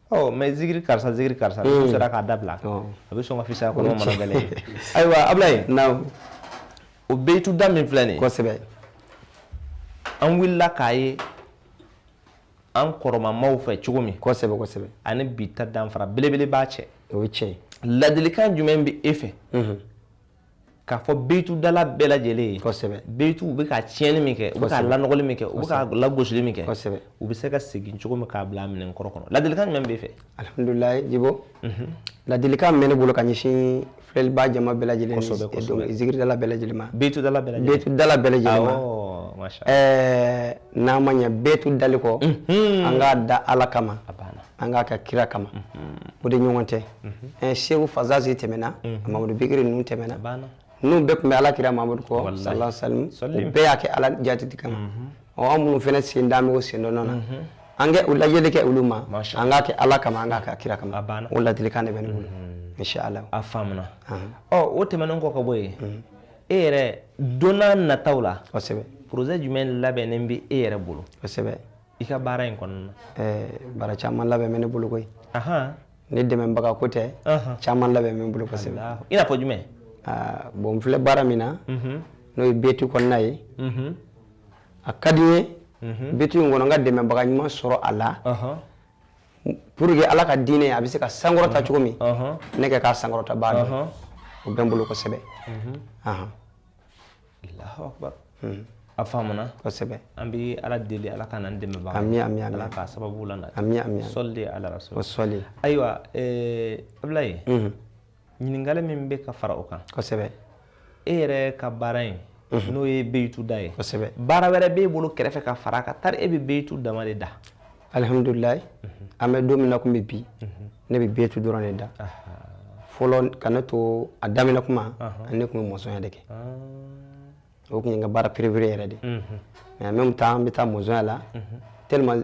Speaker 1: Ɔ mais zikiri karisa, zikiri karisa, n'u sera k'a dabila, a bɛ sɔn ka fisaya kɔnɔ mana gɛlɛn ye. Ayiwa Abulayi.
Speaker 2: Naamu.
Speaker 1: O beyitu da min filɛ nin ye.
Speaker 2: Kosɛbɛ.
Speaker 1: An wulila k'a ye an kɔrɔmamaw fɛ cogo min.
Speaker 2: Kosɛbɛ, kosɛbɛ.
Speaker 1: Ani bi ta danfara belebele b'a cɛ.
Speaker 2: O ye tiɲɛ ye.
Speaker 1: Ladilikan jumɛn bɛ e fɛ? K'a fɔ beyitudala bɛɛ lajɛlen ye.
Speaker 2: Kosɛbɛ.
Speaker 1: Beyituw bɛ ka tiɲɛni min kɛ, u bɛ ka lanɔgɔli min kɛ, u bɛ ka lagosili min kɛ.
Speaker 2: Kosɛbɛ.
Speaker 1: U bɛ se ka segin cogo min k'a bila minɛn kɔrɔ kɔnɔ. Ladilikan jumɛn b'e fɛ?
Speaker 2: Alhamdulilayi Jibo. Ladilikan min bɛ ne bolo ka ɲɛsin filɛliba jama bɛɛ lajɛlen ni
Speaker 1: Kosɛbɛ, kosɛbɛ.
Speaker 2: zikiridala bɛɛ lajɛlen ma.
Speaker 1: Beyitudala bɛɛ lajɛlen.
Speaker 2: Beyitudala bɛɛ lajɛlen ma.
Speaker 1: Awɔ, masha Allah.
Speaker 2: N'an ma ɲɛ beyitu dali kɔ, an k'a da Ala kama.
Speaker 1: A banna.
Speaker 2: An k'a kɛ kira kama. O de ɲɔgɔn tɛ. Seku Fazazi tɛmɛna, Mamadu Bikiri ninnu tɛmɛna.
Speaker 1: A banna.
Speaker 2: Ninnu bɛɛ tun bɛ Ala kira Mamadu kɔ,
Speaker 1: Walahi.
Speaker 2: sallallahu alaihi wasallam.
Speaker 1: Salim.
Speaker 2: U bɛɛ y'a kɛ Ala jatiti kama. Ɔ an minnu fana sen d'an bɛ o sen dɔ nɔ na. An kɛ o lajɛli kɛ olu ma.
Speaker 1: Masha
Speaker 2: An k'a kɛ Ala kama, an k'a kɛ kira kama.
Speaker 1: A banna.
Speaker 2: O ladilikan de bɛ ne bolo. Inshallah.
Speaker 1: A faamuna. Ɔ o tɛmɛnen kɔ ka bɔ yen, e yɛrɛ don n'a nataw la,
Speaker 2: Kosɛbɛ.
Speaker 1: projet jumɛn labɛnnen bɛ e yɛrɛ bolo?
Speaker 2: Kosɛbɛ.
Speaker 1: I ka baara in kɔnɔna na.
Speaker 2: Baara caman labɛn bɛ ne bolo koyi.
Speaker 1: Ahan.
Speaker 2: Ni dɛmɛbaga ko tɛ, caman labɛn bɛ n bolo kosɛbɛ.
Speaker 1: Allahu. I n'a fɔ jumɛn?
Speaker 2: Bon n filɛ baara min na, n'o ye beyitu kɔnɔna ye. A ka di n ye beyitu in kɔnɔ n ka dɛmɛbaga ɲuman sɔrɔ a la. Pour que Ala ka diinɛ a bɛ se ka sankɔrɔta cogo min, ne kɛ k'a sankɔrɔtabaa dɔn. O bɛ n bolo kosɛbɛ.
Speaker 1: Allahu akbar. A faamuna.
Speaker 2: Kosɛbɛ.
Speaker 1: An bɛ Ala deli, Ala ka n'an dɛmɛbaga ye.
Speaker 2: Ami, ami, ami.
Speaker 1: Ala k'a sababu la na.
Speaker 2: Ami, ami, ami.
Speaker 1: Sɔli ala rasul.
Speaker 2: O sɔli.
Speaker 1: Ayiwa, Abulayi. Ɲininkali min bɛ ka fara o kan.
Speaker 2: Kosɛbɛ.
Speaker 1: E yɛrɛ ka baara in, n'o ye beyitu da ye.
Speaker 2: Kosɛbɛ.
Speaker 1: Baara wɛrɛ b'e bolo kɛrɛfɛ ka fara a kan, tari e bɛ beyitu dama de da.
Speaker 2: Alhamdulilayi. An bɛ don min na komi bi, ne bɛ beyitu dɔrɔn de da. Fɔlɔ ka ne to a daminɛ kuma, ne tun bɛ mɔsɔnya de kɛ. O tun ye n ka baara préféré yɛrɛ de. Mais en même temps n bɛ taa mɔsɔnya la, tellement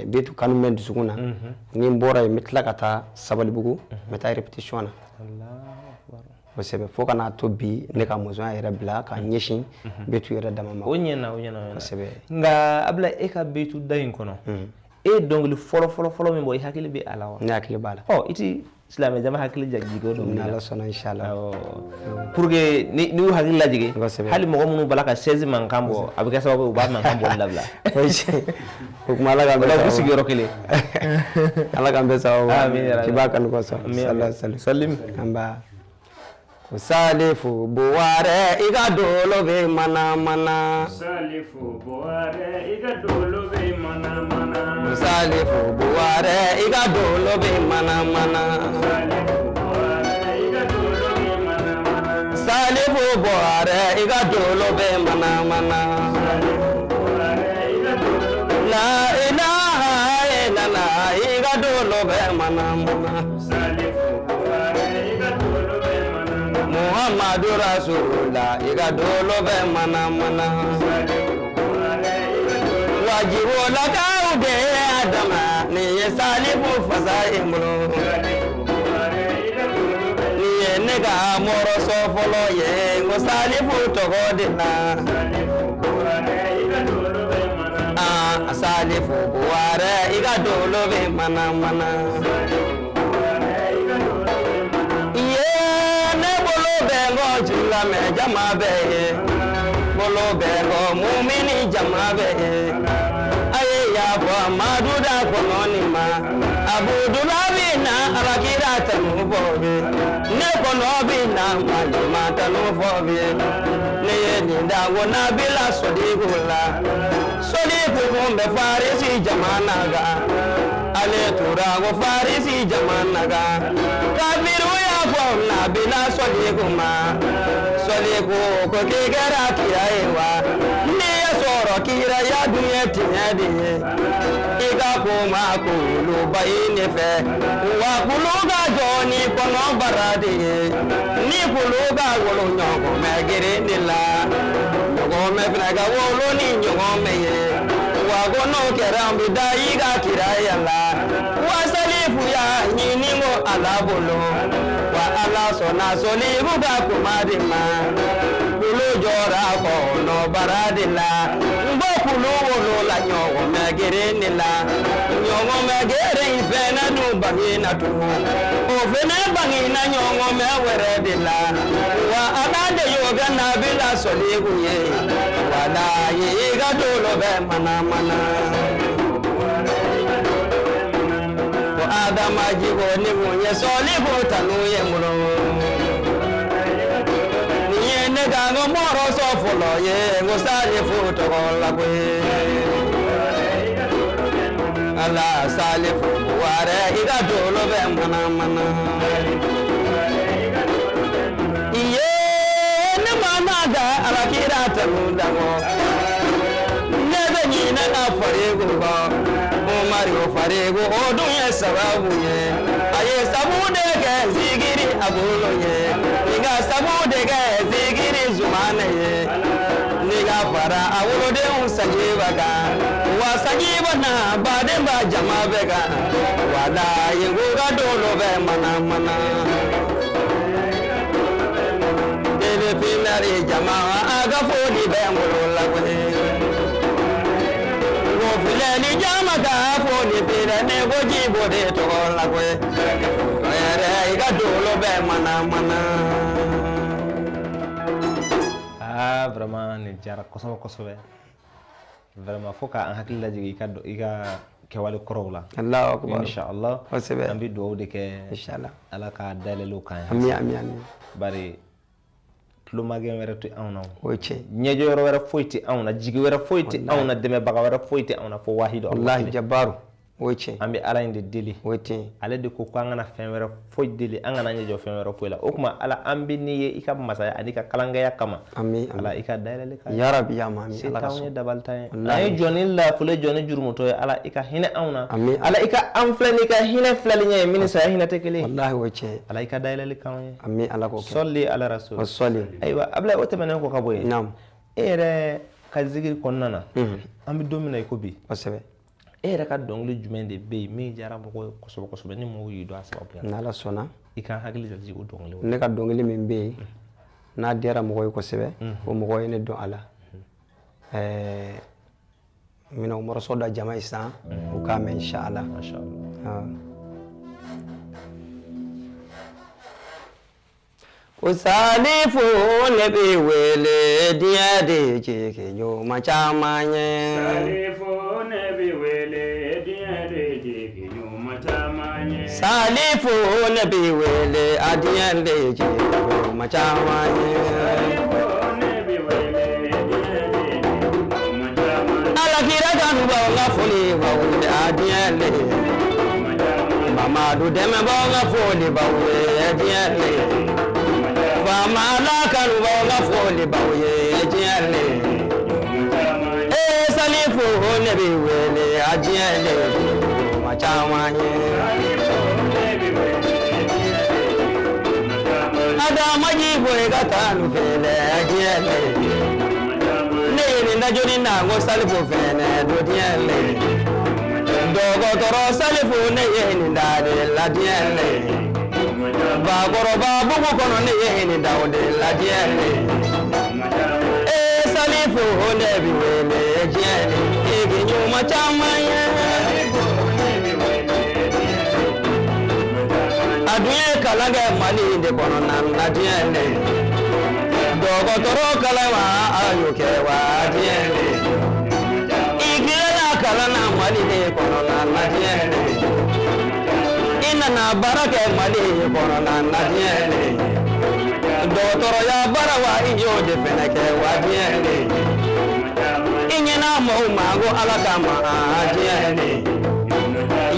Speaker 2: beyitu kanu bɛ n dusukun na, ni n bɔra yen n bɛ tila ka taa Sabalibugu, n bɛ taa répétition na. Kosɛbɛ, fo ka n'a to bi ne ka mɔsɔnya yɛrɛ bila ka ɲɛsin beyitu yɛrɛ dama ma.
Speaker 1: O ɲɛna, o ɲɛna, o ɲɛna.
Speaker 2: Kosɛbɛ.
Speaker 1: Nka Abulayi, e ka beyitu da in kɔnɔ, e ye dɔnkili fɔlɔ fɔlɔ fɔlɔ min bɔ, i hakili bɛ a la wa?
Speaker 2: Ne hakili b'a la.
Speaker 1: Ɔ i ti silamɛ jama hakili jigin o dɔnkili la.
Speaker 2: Ni Ala sɔnna inshallah.
Speaker 1: Awɔ. Pour que ni y'u hakili lajigin,
Speaker 2: Kosɛbɛ.
Speaker 1: hali mɔgɔ minnu b'a la ka chaise mankan bɔ, a bɛ kɛ sababu ye u b'a mankan bɔli dabila.
Speaker 2: O kuma Ala k'an bɛɛ
Speaker 1: O la u bɛ
Speaker 2: sababu.
Speaker 1: sigi yɔrɔ kelen.
Speaker 2: Ala k'an bɛɛ sababu.
Speaker 1: Amin ya Rabbi.
Speaker 2: K'i b'a kanu kosɔn.
Speaker 1: Amin ya Rabbi.
Speaker 2: Sallallahu alaihi wasallam.
Speaker 1: Salim.
Speaker 2: An ba. Ko Salifu Buwarɛ i ka dolo bɛ mana mana.
Speaker 3: Salifu Buwarɛ i ka dolo bɛ mana mana.
Speaker 2: Ko Salifu Buwarɛ i ka dolo bɛ mana mana.
Speaker 3: Salifu Buwarɛ i ka dolo bɛ mana mana.
Speaker 2: Salifu Buwarɛ i ka dolo bɛ mana mana. La ilaha illallah i ka dolo bɛ mana mana. Muhammadu Rasulullah i ka dolo bɛ mana mana. Wajibolakaw de ye Adama nin ye Salifu fasa ye n bolo. Nin ye ne ka mɔrɔsɔ fɔlɔ ye n ko Salifu tɔgɔ de la. Ah, Salifu Buwarɛ i ka dolo bɛ mana mana. Iye ne bolo bɛ n kɔ silamɛ jama bɛɛ ye. Bolo bɛ n kɔ mumini jama bɛɛ ye. A ye yafa Madu da kɔnɔ nin ma. Abudulayi na alakira tanu fɔ ye. Ne kɔnɔ bi na Malima tanu fɔ ye. Ne ye nin da ko Nabila Sodiku la. Sodiku kun bɛ Farisi jamana kan. Ale tora ko Farisi jamana kan. Kafiru y'a fɔ Nabila Sodiku ma. Sodiku ko k'i kɛra kira ye wa. N'i y'a sɔrɔ kiraya dun ye tiɲɛ de ye. I ka kuma kuluba ye ne fɛ. Wa kulu ka jɔ ni kɔnɔbara de ye. Ni kulu ka wolo ɲɔgɔnmɛ geren de la. Ɲɔgɔnmɛ fana ka wolo ni ɲɔgɔnmɛ ye. Wa ko n'o kɛra n bɛ da i ka kiraya la. Wa Salifu y'a ɲini ko Ala bolo. Wa Ala sɔnna Salifu ka kuma de ma. Kulu jɔra kɔnɔbara de la. N ko kulu wolola ɲɔgɔnmɛ geren de la. Ɲɔgɔnmɛ geren in fɛnɛ dun bangena tugun. O fɛnɛ bangena ɲɔgɔnmɛ wɛrɛ de la. Wa Ala de y'o kɛ Nabila Salifu ye. Walayi i ka dolo bɛ mana mana. Ko Adama jibo ni mun ye Salifu tanu ye n bolo. Nin ye ne ka n ko mɔrɔsɔ fɔlɔ ye n ko Salifu tɔgɔ la koyi. Ala Salifu Buwarɛ i ka dolo bɛ mana mana. Iye ne ma na da alakira tanu dabɔ. Ne bɛ ɲinɛ ka farigo kɔ. Umaru farigo o dun ye sababu ye. A ye sabu de kɛ zikiri a bolo ye. Ni ka sabu de kɛ zikiri zumana ye. Ni ka fara a wolodenw sajiba kan. Wa sajiba na baden ba jama bɛɛ kan. Walayi ko ka dolo bɛ mana mana. Telefinari jama a ka foli bɛ n bolo la koyi. Ko filɛli jama ka foli filɛ ne ko jibo de tɔgɔ la koyi. Yɛrɛ i ka dolo bɛ mana mana.
Speaker 1: Ah, vraiment nin diyara kosɛbɛ kosɛbɛ. Vraiment fo k'an hakili lajigin i ka kɛwale kɔrɔw la.
Speaker 2: Allahu akbar.
Speaker 1: Inshallah.
Speaker 2: Kosɛbɛ.
Speaker 1: An bɛ dugawu de kɛ.
Speaker 2: Inshallah.
Speaker 1: Ala ka dayɛlɛliw k'an ye.
Speaker 2: Ami ami ami.
Speaker 1: Bari tulomagɛn wɛrɛ tɛ anw na.
Speaker 2: O ye tiɲɛ.
Speaker 1: Ɲɛjɔ yɔrɔ wɛrɛ foyi tɛ anw na, jigi wɛrɛ foyi tɛ anw na, dɛmɛbaga wɛrɛ foyi tɛ anw na fo wahidu.
Speaker 2: Walahi jabaru. O ye tiɲɛ.
Speaker 1: An bɛ Ala in de deli.
Speaker 2: O ye tiɲɛ.
Speaker 1: Ale de ko k'an kana fɛn wɛrɛ foyi deli, an kana ɲɛjɔ fɛn wɛrɛ foyi la. O tuma Ala an bɛ n'i ye i ka masaya ani ka kalankɛya kama.
Speaker 2: Ami
Speaker 1: Ala i ka dayɛlɛli k'an ye.
Speaker 2: Ya Rabbi ya ma ami.
Speaker 1: Se
Speaker 2: Ala ka
Speaker 1: t'anw ye
Speaker 2: sɔn.
Speaker 1: dabali t'an ye.
Speaker 2: Walahi.
Speaker 1: An ye jɔnni lafule jɔnni jurumutɔ ye Ala i ka hinɛ anw na.
Speaker 2: Ami.
Speaker 1: Ala i ka an filɛ n'i ka hinɛ filɛli ɲɛ ye min ni saya hinɛ tɛ kelen ye.
Speaker 2: Walahi o ye tiɲɛ.
Speaker 1: Ala i ka dayɛlɛli k'anw ye.
Speaker 2: Ami Ala k'o kɛ.
Speaker 1: Sɔli ala rasul.
Speaker 2: Wa sɔli.
Speaker 1: Ayiwa Abulayi o tɛmɛnen kɔ ka bɔ yen.
Speaker 2: Naam.
Speaker 1: E yɛrɛ ka zikiri kɔnɔna na. An bɛ don min na i ko bi.
Speaker 2: Kosɛbɛ.
Speaker 1: E yɛrɛ ka dɔnkili jumɛn de bɛ yen min diyara mɔgɔw ye kosɛbɛ kosɛbɛ ni mɔgɔw y'i dɔn a sababuya la?
Speaker 2: N'Ala sɔnna.
Speaker 1: I ka hakili jigin o dɔnkili
Speaker 2: Ne ka dɔnkili min bɛ yen n'a diyara mɔgɔw ye kosɛbɛ o mɔgɔw ye ne dɔn a la. Ɛɛ n bɛna o mɔrɔsɔ da jama ye sisan u k'a mɛn inshallah.
Speaker 1: Masha Allah.
Speaker 2: Ko Salifu ne bɛ wele diɲɛ de jigi ɲuman caman ye.
Speaker 3: Salifu ne bɛ wele diɲɛ de jigi ɲuman caman ye.
Speaker 2: Salifu ne bɛ wele a diɲɛ de jigi ɲuman caman ye.
Speaker 3: Salifu ne bɛ wele diɲɛ de jigi ɲuman caman ye.
Speaker 2: Alakira kanubaw ka foli b'aw ye a diɲɛ de. Mamadu dɛmɛbaaw ka foli b'aw ye a diɲɛ de. Faama la kanubaw ka foli b'aw ye diɲɛ de. ne bɛ wele a diɲɛ le ma caman ye. Adama Jibo i ka taa nu fɛnɛ a diɲɛ le. Ne ye nin da joli na n ko Salifu fɛnɛ do diɲɛ le. Dɔgɔtɔrɔ Salifu ne ye nin da de la diɲɛ le. Bakɔrɔba bugu kɔnɔ ne ye nin da o de la diɲɛ le. Ee Salifu ne bi wele diɲɛ le. I k'i ɲuman caman ye. A dun ye kalan kɛ Mali de kɔnɔna na diɲɛ le. Dɔgɔtɔrɔ kalan wa a y'o kɛ wa diɲɛ le. I tilala kalan na Mali de kɔnɔna na diɲɛ le. I nana baara kɛ Mali kɔnɔna na diɲɛ le. Dɔgɔtɔrɔya baara wa i y'o de fɛnɛ kɛ wa diɲɛ le. I ɲɛna mɔgɔw ma ko Ala kama diɲɛ le.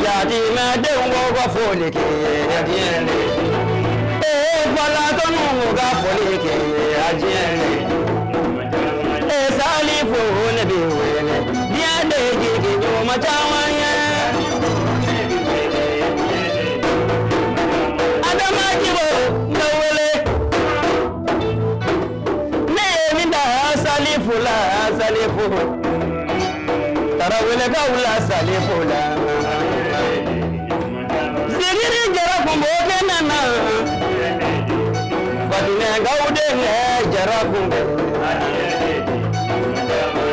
Speaker 2: Yatimɛdenw ko ka foli k'i ye diɲɛ le. Ee falatɔninw ko ka foli k'i ye diɲɛ le. Ee Salifu ne b'i wele diɲɛ de jigi ɲuman caman ye. Adama Jibo n bɛ wele. Ne ye min da Salifu la Salifu. Tarawelekaw la Salifu la. Sigiri jara kun b'o kɛnɛ na. Fatinɛkaw denkɛ jara kun bɛ.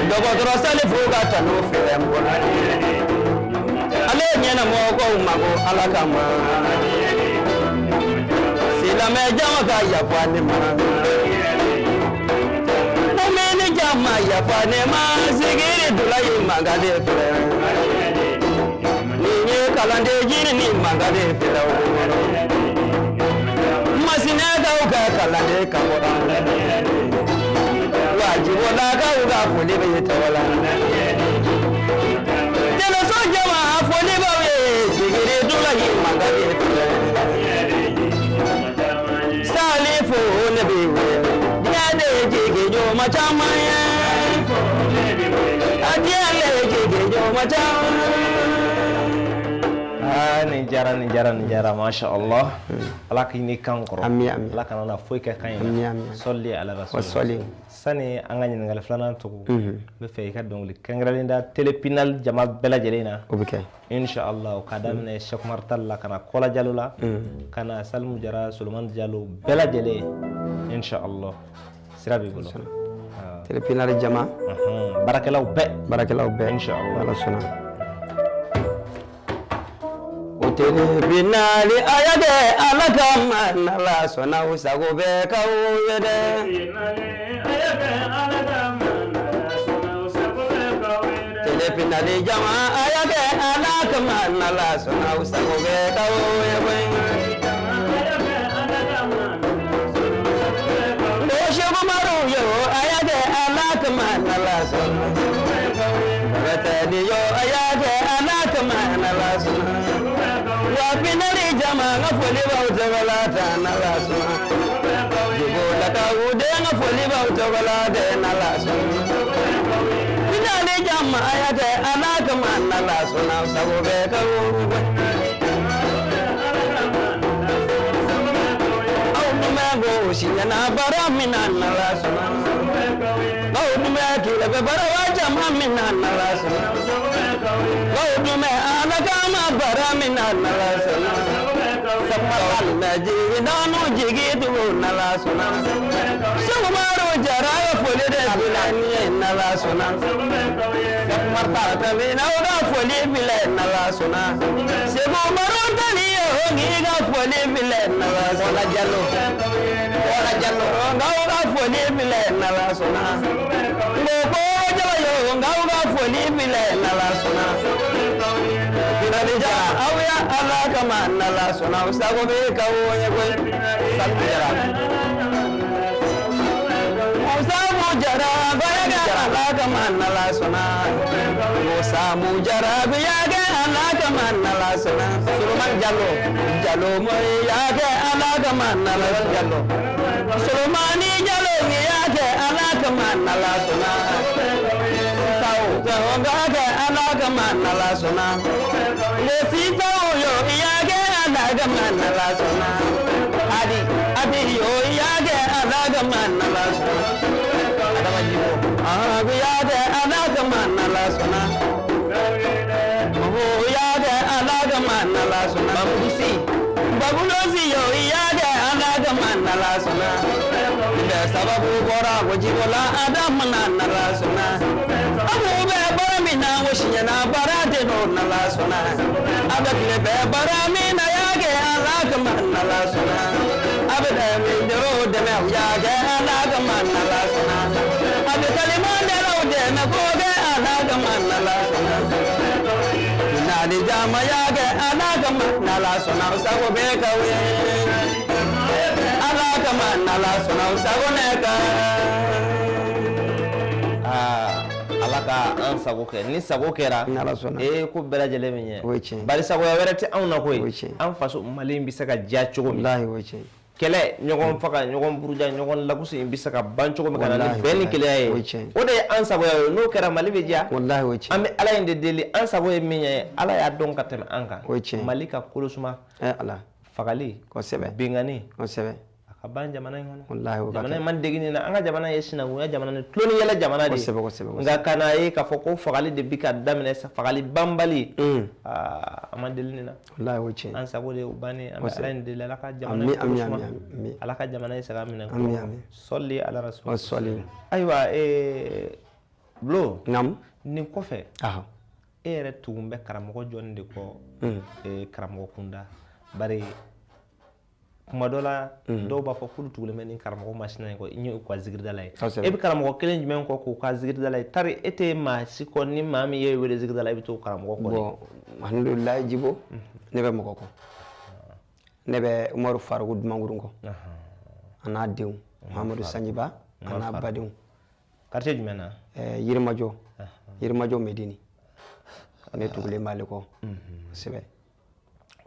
Speaker 2: Dɔgɔtɔrɔ Salifu ka tanu filɛ n bolo. Ale ɲɛna mɔgɔw ma ko Ala kama. Silamɛ jama ka yafa ne ma. Mumini jama yafa ne ma. Sigiri Dulayi Mangale filɛ. Nin ye kalanden jiri ni Mangale filɛ o. Masinɛkaw ka kalanden ka bɔ. Wajibolakaw ka foli bɛ tɔgɔ la. Teleso jama foli b'aw ye. Sigiri Dulayi Mangale filɛ. Salifu ne b'i wele. Diɲɛ de jigi ɲuman caman ye. A diɲɛ le jigi ɲuman caman.
Speaker 1: Aa nin diyara nin diyara nin diyara masha Allah. Ala k'i ni kan kɔrɔ.
Speaker 2: Ami, ami.
Speaker 1: Ala kana na foyi kɛ kan in
Speaker 2: Ami,
Speaker 1: na.
Speaker 2: ami.
Speaker 1: Sɔli ala rasul.
Speaker 2: Wa sɔli.
Speaker 1: Sani an ka ɲininkali filanan tugu. N bɛ fɛ i ka dɔnkili kɛrɛnkɛrɛnlen da Télépinal jama bɛɛ lajɛlen na.
Speaker 2: O bɛ kɛ.
Speaker 1: Inshallah ka daminɛ Cheikh Umar Tall la ka na Kɔla Jalo la. Ka na Salimu Jara Solomani Jalo bɛɛ lajɛlen. Inshallah sira b'i bolo.
Speaker 2: Télépinal jama.
Speaker 1: Baarakɛlaw bɛɛ.
Speaker 2: Baarakɛlaw bɛɛ.
Speaker 1: Inshallah.
Speaker 2: Ala sɔnna. O Télépinal a y'a kɛ Ala kama n'Ala sɔnna u sago bɛ k'aw ye dɛ. Télépinal jama a y'a kɛ Ala kama n'Ala sɔnna u sago bɛ k'aw ye koyi. Ko Cheikh Umaru yo a y'a kɛ Ala kama n'Ala sɔnna. Bagatali yo a y'a kɛ Ala kama n'Ala sɔnna. Wa finali jama n ka foli b'aw tɔgɔ la ta n'Ala sɔnna. Jibolakaw den n ka foli b'aw tɔgɔ la dɛ n'Ala sɔnna. Finali jama a y'a kɛ Ala kama n'Ala sɔnna sago bɛ k'aw ye. Aw dun bɛ ko siɲɛna baara min na n'Ala sɔnna. Aw dun bɛ kɛrɛfɛ baara wa jama min na n'Ala sɔnna. Aw dun bɛ Ala kama baara min na n'Ala sɔnna. Aw dun bɛ jigi danu jigi tugu n'Ala sɔnna. Cheikh Umaru Jara ka foli de filɛ nin ye n'Ala sɔnna. Tali n'aw ka foli filɛ n'Ala sɔnna. Cheikh Umaru Tali yo n'i ka foli filɛ n'Ala sɔnna. Jalo. Kɔla Jalo n'aw ka foli filɛ n'Ala sɔnna. Ngoko Jalo yo n'aw ka foli filɛ n'Ala sɔnna. Finali jara aw ya Ala kama n'Ala sɔnna u sago bɛ k'aw ye koyi. Salimu Jara. Musa Mujara baya kɛ Ala kama n'Ala sɔnna. Musa Mujara baya kɛ Ala kama n'Ala sɔnna. Solomani Jalo Jalo moyi y'a kɛ Ala kama n'Ala Jalo. Solomani Jalo y'a kɛ Ala kama n'Ala sɔnna. Sawo sawo k'a kɛ Ala kama n'Ala sɔnna. Ne sifaw yo i y'a kɛ Ala kama n'Ala sɔnna. Adi abi yo i y'a kɛ Ala kama n'Ala sɔnna. Adama Jibo i y'a kɛ Ala kama n'Ala sɔnna. I y'a kɛ Ala kama n'Ala sɔnna. Babudu si Babudu si yo i y'a kɛ Ala kama n'Ala sɔnna. Bɛɛ sababu bɔra ko Jibo la Adama na n'Ala sɔnna. Abu bɛ baara min na o siɲɛna baara de don n'Ala sɔnna. A bɛ tile bɛɛ baara min na y'a kɛ Ala kama n'Ala sɔnna. A bɛ dɛmɛ dɛmɛ u y'a kɛ Ala kama n'Ala sɔnna. A bɛ kalimandɛlaw dɛmɛ k'o kɛ Ala kama n'Ala sɔnna. Nali jama y'a kɛ Ala kama n'Ala sɔnna o sago bɛ k'aw ye. Ala kama n'Ala sɔnna o sago ne kan.
Speaker 1: Ala ka an sago kɛ ni sago kɛra
Speaker 2: n'Ala sɔnna
Speaker 1: ee ko bɛɛ lajɛlen bɛ ɲɛ.
Speaker 2: O ye tiɲɛ.
Speaker 1: Bari sagoya wɛrɛ tɛ anw na koyi.
Speaker 2: O ye tiɲɛ.
Speaker 1: An faso Mali in bɛ se ka diya cogo min.
Speaker 2: Walahi o ye tiɲɛ.
Speaker 1: Kɛlɛ ɲɔgɔn faga ɲɔgɔn buruja ɲɔgɔn lagosi in bɛ se ka ban cogo min ka na ni bɛn ni kelenya ye.
Speaker 2: O ye tiɲɛ.
Speaker 1: O de ye an sagoya ye, n'o kɛra Mali bɛ diya.
Speaker 2: Walahi o ye tiɲɛ.
Speaker 1: An bɛ Ala in de deli, an sago ye min ye Ala y'a dɔn ka tɛmɛ an kan.
Speaker 2: O ye tiɲɛ.
Speaker 1: Mali ka kolo suma.
Speaker 2: Ala.
Speaker 1: Fagali.
Speaker 2: Kosɛbɛ.
Speaker 1: Binkanni.
Speaker 2: Kosɛbɛ.
Speaker 1: A ka ban jamana in kɔnɔ.
Speaker 2: Walahi o ka
Speaker 1: jamana in man degi nin na, an ka jamana ye sinankunya jamana ni tulon ni yɛlɛ jamana de ye.
Speaker 2: Kosɛbɛ kosɛbɛ.
Speaker 1: Nka ka n'a ye k'a fɔ ko fagali de bi ka daminɛ fagali banbali. An ma deli nin na.
Speaker 2: Walahi o ye tiɲɛ.
Speaker 1: An sago de ye o bannen, an bɛ Ala in deli, Ala ka jamana in kolo suma. Ala ka jamana in segin a minɛ.
Speaker 2: Ami ami.
Speaker 1: Sɔli ala rasul.
Speaker 2: Wa sɔli.
Speaker 1: Ayiwa Bulo.
Speaker 2: Naamu.
Speaker 1: Nin kɔfɛ. E yɛrɛ tugun bɛ karamɔgɔ jɔnni de kɔ karamɔgɔ kunda, bari kuma dɔ la dɔw b'a fɔ k'olu tugulen bɛ nin karamɔgɔ masina in kɔ, i y'u ka zikiridala ye. E bɛ karamɔgɔ kelen jumɛn kɔ k'u ka zikiridala ye? Tari e tɛ maa si kɔ, ni maa min ye wele zikiridala, i bɛ t'o karamɔgɔ kɔ.
Speaker 2: Bon alhamdulilayi Jibo, ne bɛ mɔgɔ kɔ. Ne bɛ Umaru Faruku Dumankuru kɔ. A n'a denw Muhamadu Sanjiba a n'a badenw.
Speaker 1: Quartier jumɛn na?
Speaker 2: Yirimajɔ. Yirimajɔ Medini. Ne tugulen b'ale kɔ. Kosɛbɛ.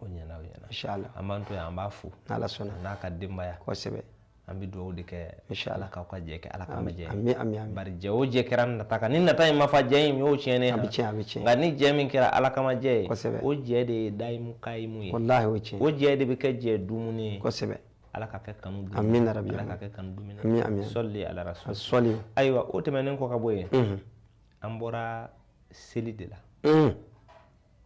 Speaker 1: O ɲɛna, o ɲɛna.
Speaker 2: Inshallah.
Speaker 1: An b'an to yan, an b'a fo.
Speaker 2: N'Ala sɔnna.
Speaker 1: N'a ka denbaya.
Speaker 2: Kosɛbɛ.
Speaker 1: An bɛ dugawu de kɛ.
Speaker 2: Inshallah.
Speaker 1: Ala k'aw ka jɛ kɛ, Ala k'an bɛ jɛ.
Speaker 2: Ami ami ami.
Speaker 1: Bari jɛ o jɛ kɛra nata kan, ni nata in ma fa jɛ in y'o tiɲɛnen ye.
Speaker 2: A bɛ tiɲɛ, a bɛ tiɲɛ.
Speaker 1: Nka ni jɛ min kɛra Ala kama jɛ ye.
Speaker 2: Kosɛbɛ.
Speaker 1: O jɛ de ye dayimu kayimu ye.
Speaker 2: Walahi o ye tiɲɛ.
Speaker 1: O jɛ de bɛ kɛ jɛ dumuni ye.
Speaker 2: Kosɛbɛ.
Speaker 1: Ala ka kɛ kanu dumuni.
Speaker 2: Amina rabi.
Speaker 1: Ala ka kɛ kanu dumuni.
Speaker 2: Ami ami.
Speaker 1: Sɔli ala rasul.
Speaker 2: Sɔli.
Speaker 1: Ayiwa o tɛmɛnen kɔ ka bɔ yen. An bɔra seli de la.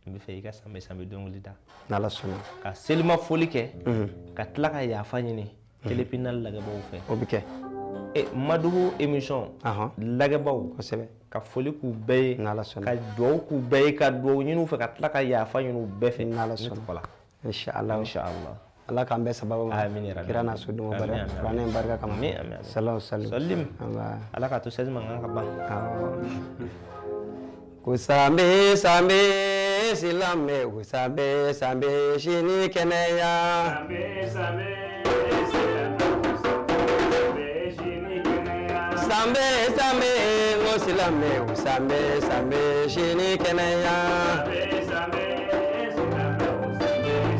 Speaker 1: N bɛ fɛ i ka sanbɛ sanbɛ dɔnkili da.
Speaker 2: N'Ala sɔnna.
Speaker 1: Ka selima foli kɛ. Ka tila ka yafa ɲini. Télépinal lajɛbaw fɛ.
Speaker 2: O bɛ kɛ.
Speaker 1: Madugu émission. Lajɛbaw.
Speaker 2: Kosɛbɛ.
Speaker 1: Ka foli k'u bɛɛ ye.
Speaker 2: N'Ala sɔnna.
Speaker 1: Ka duwawu k'u bɛɛ ye, ka duwawu ɲini u fɛ, ka tila ka yafa ɲini u bɛɛ fɛ.
Speaker 2: N'Ala sɔnna. Inshallah.
Speaker 1: Inshallah.
Speaker 2: Ala k'an bɛɛ sababu ma.
Speaker 1: Amin ya rabbi.
Speaker 2: Kira n'a sodenw barika. Kuranɛ in barika kama.
Speaker 1: Amin amin.
Speaker 2: Salawu salim.
Speaker 1: Salim. Ala k'a to seli mankan ka ban.
Speaker 2: Awɔ. Ko sanbe sanbe silamɛ, ko sanbe sanbe sini kɛnɛya.
Speaker 3: Sanbe sanbe silamɛ, sanbe sini kɛnɛya.
Speaker 2: Sanbe sanbe ko silamɛ, ko sanbe sanbe sini kɛnɛya.
Speaker 3: Sanbe sanbe silamɛ, sanbe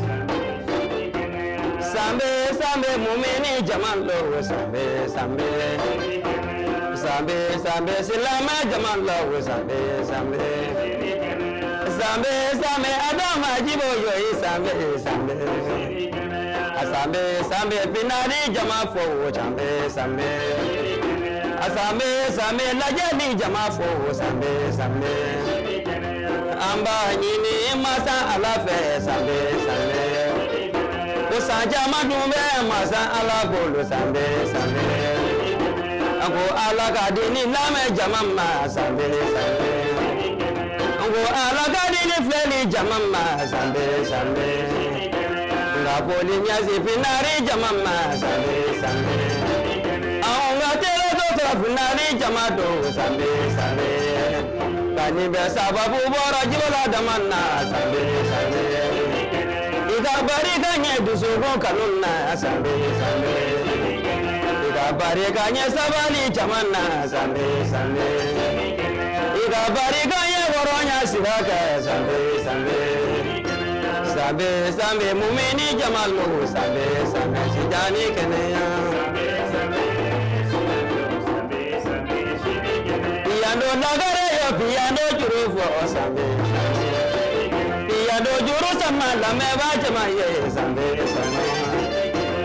Speaker 3: sanbe sini kɛnɛya.
Speaker 2: Sanbe sanbe mumini jama lo, sanbe sanbe. Sanbe sanbe silamɛ jama lo, sanbe sanbe. Sanbe sanbe Adama Jibo yoyi sanbe sanbe. Sanbe sanbe pinari jama fo, sanbe sanbe. Sanbe sanbe lajɛli jama fo, sanbe sanbe. An b'a ɲini masa Ala fɛ, sanbe sanbe. Ko san caman dun bɛ masa Ala bolo, sanbe sanbe. An ko Ala ka di ni lamɛn jama ma, sanbe sanbe. An ko Ala ka di ni filɛli jama ma, sanbe sanbe. Nka foli ɲɛsin finari jama ma, sanbe sanbe. Anw ka télé dɔ sɔrɔ finari jama don, sanbe sanbe. Nka nin bɛɛ sababu bɔra Jibo la dama na, sanbe sanbe. I ka barika ɲɛ dusukun kanu na, sanbe sanbe. I ka barika ɲɛ sabali jama na, sanbe sanbe. I ka barika ɲɛ hɔrɔnya sira kɛ, sanbe sanbe. Sanbe sanbe mumini jama lo, sanbe sanbe sijani kɛnɛya. Yando lagare bɛ piyano juru fɔ sanbɛ piyano juru sama lamɛnbaa jama ye sanbɛ sanbɛ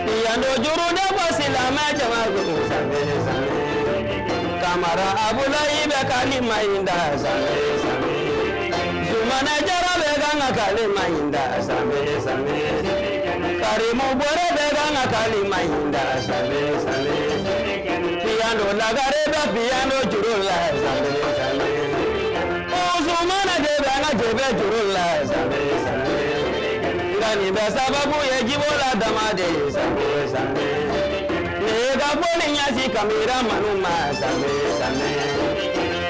Speaker 2: piyano juru ne bɔ silamɛ jama ko sanbɛ sanbɛ Kamara Abulayi bɛ kalima in da sanbɛ sanbɛ Zumana Jara bɛ kan ka kalima in da sanbɛ sanbɛ Karimu Bɔrɛ bɛ kan ka kalima in da sanbɛ sanbɛ Piyano lagare bɛ piyano juru la sanbɛ sanbɛ Usumana de bɛ an ka jebe juru la sanbɛ sanbɛ Nka nin bɛɛ sababu ye Jibo la dama de ye sanbɛ sanbɛ Ne ka foli ɲɛsin kamera manu ma sanbɛ sanbɛ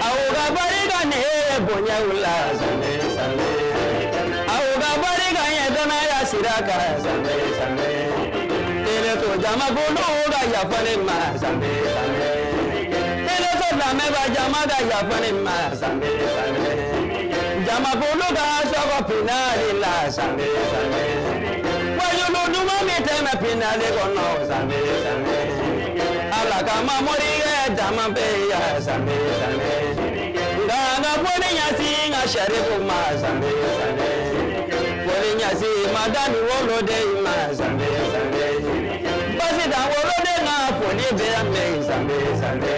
Speaker 2: Aw ka barika ne ye bonyaw la sanbɛ sanbɛ Aw ka barika ye danaya sira kan sanbɛ sanbɛ Teleso jamakulu ka yafa ne ma sanbɛ sanbɛ Teleso lamɛnbaa jama ka yafa ne ma sanbɛ sanbɛ Jamakulu ka sɔgɔ pinali la sanbɛ sanbɛ Wajulu duman min tɛmɛ pinali kɔnɔ sanbɛ sanbɛ Ala kama morikɛ caman bɛ yan sanbɛ sanbɛ Nka n ka foli ɲɛsin n ka sarifu ma sanbɛ sanbɛ Foli ɲɛsin madani woloden ma sanbɛ sanbɛ Basitan woloden ka foli bɛ yan mɛ sanbɛ sanbɛ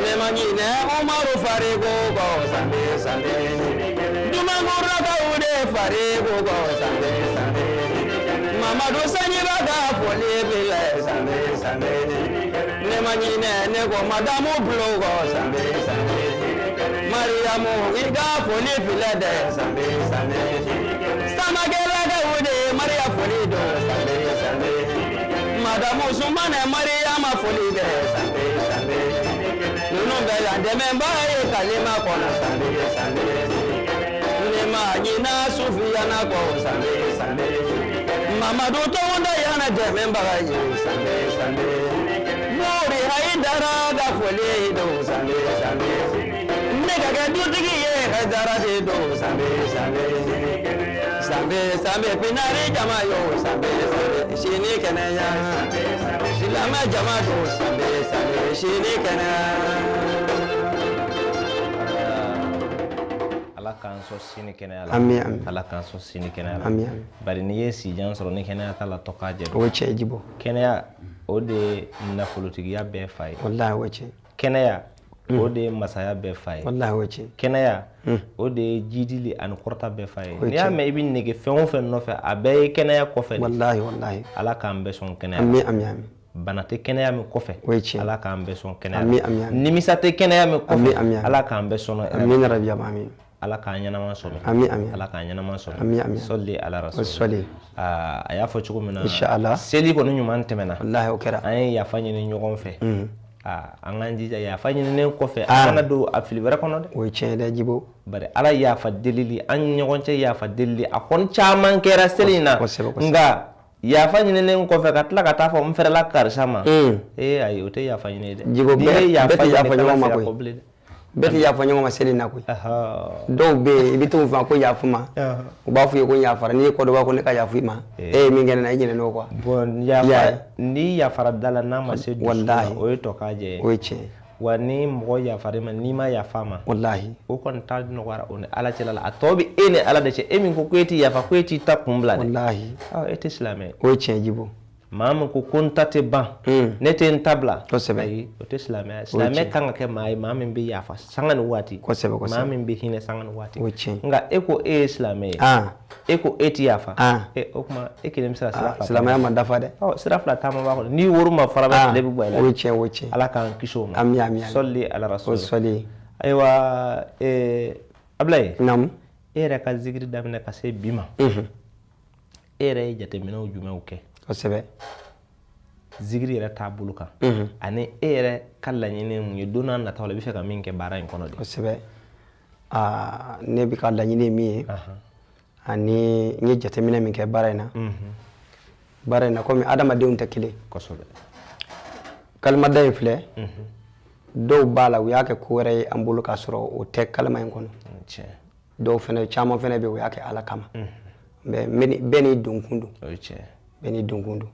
Speaker 2: Ne ma ɲinɛ Umaru Farigo kɔ sanbɛ sanbɛ Dumankurakaw de Farigo kɔ sanbɛ sanbɛ Mamadu Sanjiba ka foli filɛ sanbɛ sanbɛ Ne ma ɲinɛ ne ko madamu Bulo kɔ sanbɛ sanbɛ Mariyamu i ka foli filɛ dɛ sanbɛ sanbɛ Samakɛlakaw de Mariya foli don sanbɛ sanbɛ Madamu Sumane Mariyama foli bɛ sanbɛ sanbɛ Ninnu bɛɛ la dɛmɛbaa ye kalima kɔnɔ sanbɛ sanbɛ Ne ma ɲinɛ Sufiyana kɔ sanbɛ sanbɛ Mamadu Tɔnda yana dɛmɛbaga ye sanbɛ sanbɛ Mori Hayidara ka foli don sanbɛ sanbɛ Ne ka kɛ dutigi ye Hayidara de don sanbɛ sanbɛ Sanbɛ sanbɛ pinari jama yo sanbɛ sanbɛ sini kɛnɛya silamɛ jama don sanbɛ sanbɛ sini kɛnɛya.
Speaker 1: Ala k'an sɔn sini kɛnɛya la.
Speaker 2: Ami ami.
Speaker 1: Ala k'an sɔn sini kɛnɛya la.
Speaker 2: Ami ami.
Speaker 1: Bari n'i ye sijan sɔrɔ ni kɛnɛya t'a la tɔ k'a jɛ.
Speaker 2: O ye tiɲɛ ye Jibo.
Speaker 1: Kɛnɛya o de ye nafolotigiya bɛɛ fa ye.
Speaker 2: Walahi o ye tiɲɛ.
Speaker 1: Kɛnɛya o de ye masaya bɛɛ fa ye.
Speaker 2: Walahi o ye tiɲɛ.
Speaker 1: Kɛnɛya o de ye jidili ani kɔrɔta bɛɛ fa ye.
Speaker 2: O ye
Speaker 1: N'i y'a
Speaker 2: tiɲɛ.
Speaker 1: mɛn i bɛ nege fɛn o fɛn nɔfɛ a bɛɛ ye kɛnɛya kɔfɛ de.
Speaker 2: Walahi walahi.
Speaker 1: Ala k'an bɛɛ sɔn kɛnɛya la.
Speaker 2: Ami ami ami.
Speaker 1: Bana tɛ kɛnɛya min kɔfɛ.
Speaker 2: O ye tiɲɛ.
Speaker 1: Ala k'an bɛɛ sɔn kɛnɛya
Speaker 2: Ami
Speaker 1: la.
Speaker 2: ami ami.
Speaker 1: Nimisa tɛ kɛnɛya min
Speaker 2: Ami
Speaker 1: kɔfɛ.
Speaker 2: ami ami.
Speaker 1: Ala k'an bɛɛ sɔn hɛrɛ la.
Speaker 2: Amina rabi ami.
Speaker 1: Ala k'an ɲɛnama sɔmi.
Speaker 2: Ami ami.
Speaker 1: Ala k'an ɲɛnama sɔmi.
Speaker 2: Ami ami.
Speaker 1: Sɔli ala
Speaker 2: O
Speaker 1: rasul.
Speaker 2: sɔli.
Speaker 1: Aa, a y'a fɔ cogo min na.
Speaker 2: Inshallah.
Speaker 1: Seli kɔni ɲuman tɛmɛna.
Speaker 2: Walahi o kɛra.
Speaker 1: An ye yafa ɲini ɲɔgɔn fɛ. Aa, an k'an jija yafa ɲininen kɔfɛ
Speaker 2: Ah.
Speaker 1: an kana don a fili wɛrɛ kɔnɔ dɛ.
Speaker 2: O ye tiɲɛ ye dɛ Jibo.
Speaker 1: Bari ala yafa delili an ni ɲɔgɔn cɛ yafa delili a kɔni caman kɛra seli in na.
Speaker 2: Kosɛbɛ, kosɛbɛ.
Speaker 1: Nka yafa ɲininen kɔfɛ ka tila ka taa fɔ n fɛrɛla karisa ma.
Speaker 2: Mm.
Speaker 1: Ee ayi o tɛ yafa ɲini ye dɛ.
Speaker 2: Jibo,
Speaker 1: N'i
Speaker 2: bɛɛ
Speaker 1: ye yafa
Speaker 2: bɛɛ tɛ
Speaker 1: ɲini
Speaker 2: yafa
Speaker 1: kana
Speaker 2: ɲɔgɔn ma
Speaker 1: segin a
Speaker 2: koyi.
Speaker 1: kɔ bilen dɛ.
Speaker 2: Bɛɛ tɛ yafa ɲɔgɔn ma seli in na koyi.
Speaker 1: Ahɔ.
Speaker 2: Dɔw bɛ yen i bɛ t'u fɛ ko yafa ma.
Speaker 1: Ahɔ.
Speaker 2: U b'a fɔ i ye ko n yafara n'i ye ko dɔ b'a ko ne ka yafa i ma. E ye min kɛ ne na i ɲinɛna o kɔ.
Speaker 1: Bon
Speaker 2: I y'a
Speaker 1: yafa
Speaker 2: ye.
Speaker 1: n'i yafara da la n'a ma se dusukun na
Speaker 2: Walahi.
Speaker 1: o ye tɔ k'a jɛ ye.
Speaker 2: O ye tiɲɛ ye.
Speaker 1: Wa ni mɔgɔ yafara i ma n'i ma yafa a ma.
Speaker 2: Walahi.
Speaker 1: O kɔni ta nɔgɔyara o ni ala cɛla la a tɔ bɛ e ni ala de cɛ e min ko ko e tɛ yafa ko e t'i ta kun bila dɛ.
Speaker 2: Walahi.
Speaker 1: Ɔ e tɛ silamɛ ye.
Speaker 2: O ye tiɲɛ ye Jibo.
Speaker 1: Maa min ko ko n ta tɛ ban
Speaker 2: Mm.
Speaker 1: ne tɛ n ta bila.
Speaker 2: Kosɛbɛ.
Speaker 1: Ayi o tɛ silamɛya ye.
Speaker 2: O ye
Speaker 1: Silamɛ
Speaker 2: tiɲɛ.
Speaker 1: kan ka kɛ maa ye maa min bɛ yafa sanga ni waati.
Speaker 2: Kosɛbɛ kosɛbɛ.
Speaker 1: Maa min bɛ hinɛ sanga ni waati.
Speaker 2: O ye tiɲɛ ye.
Speaker 1: Nka e ko e ye silamɛ ye.
Speaker 2: Ah.
Speaker 1: E ko e tɛ yafa.
Speaker 2: Ah.
Speaker 1: E o tuma e kelen bɛ se ka sira
Speaker 2: Ah,
Speaker 1: fila
Speaker 2: silamɛya ma dafa dɛ.
Speaker 1: Ɔ sira fila taama b'a kɔnɔ n'i woro ma fara bɛ
Speaker 2: Ah,
Speaker 1: tile bɛ bɔ i la.
Speaker 2: o ye tiɲɛ o ye tiɲɛ.
Speaker 1: Ala k'an kisi o ma.
Speaker 2: Ami ami ami.
Speaker 1: Sɔli ala
Speaker 2: O
Speaker 1: rasul.
Speaker 2: sɔli.
Speaker 1: Ayiwa Abulayi.
Speaker 2: Naamu.
Speaker 1: E yɛrɛ ka zikiri daminɛ ka se bi ma.
Speaker 2: Unhun.
Speaker 1: E yɛrɛ ye jateminɛw jumɛnw kɛ
Speaker 2: Kosɛbɛ.
Speaker 1: zikiri yɛrɛ taabolo kan.
Speaker 2: Unhun.
Speaker 1: Ani e yɛrɛ ka laɲini ye mun ye don n'a nataw la i bɛ fɛ ka min kɛ baara in kɔnɔ de.
Speaker 2: Kosɛbɛ. Aa ne bɛ ka laɲini ye min ye.
Speaker 1: Ahan.
Speaker 2: Ani n ye jateminɛ min kɛ baara in na.
Speaker 1: Unhun.
Speaker 2: Baara in na komi adamadenw tɛ kelen.
Speaker 1: Kosɛbɛ.
Speaker 2: Kalimada in filɛ.
Speaker 1: Unhun.
Speaker 2: Dɔw b'a la u y'a kɛ ko wɛrɛ ye an bolo k'a sɔrɔ o tɛ kalima in kɔnɔ.
Speaker 1: Tiɲɛ.
Speaker 2: Dɔw fɛnɛ caman fɛnɛ bɛ yen u y'a kɛ Ala kama. Mais bɛɛ n'i donkun don.
Speaker 1: O ye tiɲɛ ye.
Speaker 2: Bɛɛ n'i donkun don.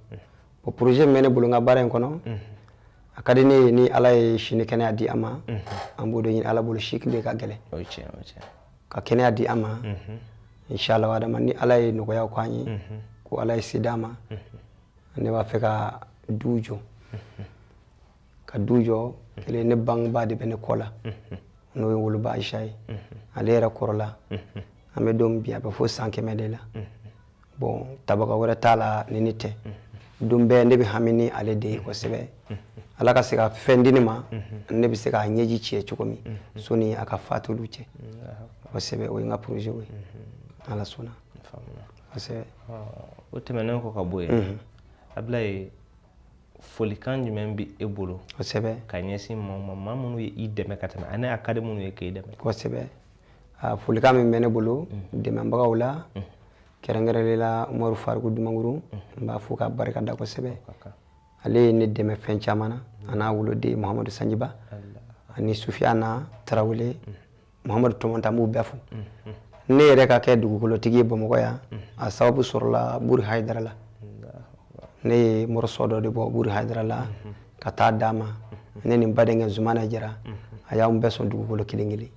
Speaker 2: Bon projet min bɛ ne bolo n ka baara in kɔnɔ. A ka di ne ye ni Ala ye sini kɛnɛya di an ma, an b'o de ɲini Ala bolo, si tile ka gɛlɛn.
Speaker 1: O ye tiɲɛ, o ye tiɲɛ.
Speaker 2: Ka kɛnɛya di an ma, inshallah adama, ni Ala ye nɔgɔyaw k'an ye, ko Ala ye se d'an ma, ne b'a fɛ ka du jɔ. Ka du jɔ kelen, ne bangebaa de bɛ ne kɔ la, n'o ye woloba Aisha ye. Ale yɛrɛ kɔrɔla, an bɛ don min bi, a bɛ fo san 100 de la. Bon, tabaga wɛrɛ t'a la ni ne tɛ. Don bɛɛ ne bɛ hami ni ale de ye kosɛbɛ. Ala ka se ka fɛn di ne ma, ne bɛ se k'a ɲɛji cɛ cogo min sɔnni a ka fatuli cɛ kosɛbɛ. O ye n ka projet ye, Ala sɔnna kosɛbɛ.
Speaker 1: O tɛmɛnen kɔ ka bɔ yen, Abulaye, folikan jumɛn bɛ e bolo
Speaker 2: kosɛbɛ
Speaker 1: ka ɲɛsin maaw ma, maa minnu ye i dɛmɛ ka tɛmɛ ani a ka di minnu ye k'i dɛmɛ?
Speaker 2: Kosɛbɛ. Folikan min bɛ ne bolo dɛmɛbagaw la, kɛrɛnkɛrɛnnen la Umaru Fariku Dumanguru, n b'a fo k'a barika da kosɛbɛ. Ale ye ne dɛmɛ fɛn caman na, a n'a woloden Muhamadu Sanjiba ani Sufiyana Tarawele, Muhamadu Tɔmɔnta, n b'u bɛɛ fo. Ne yɛrɛ ka kɛ dugukolotigi ye Bamakɔ yan, a sababu sɔrɔla Buri Hayidara la. Ne ye morceau dɔ de bɔ Buri Hayidara la ka taa d'a ma. Ne ni n badenkɛ Zumana Jara, a y'anw bɛɛ sɔn dugukolo kelen kelen.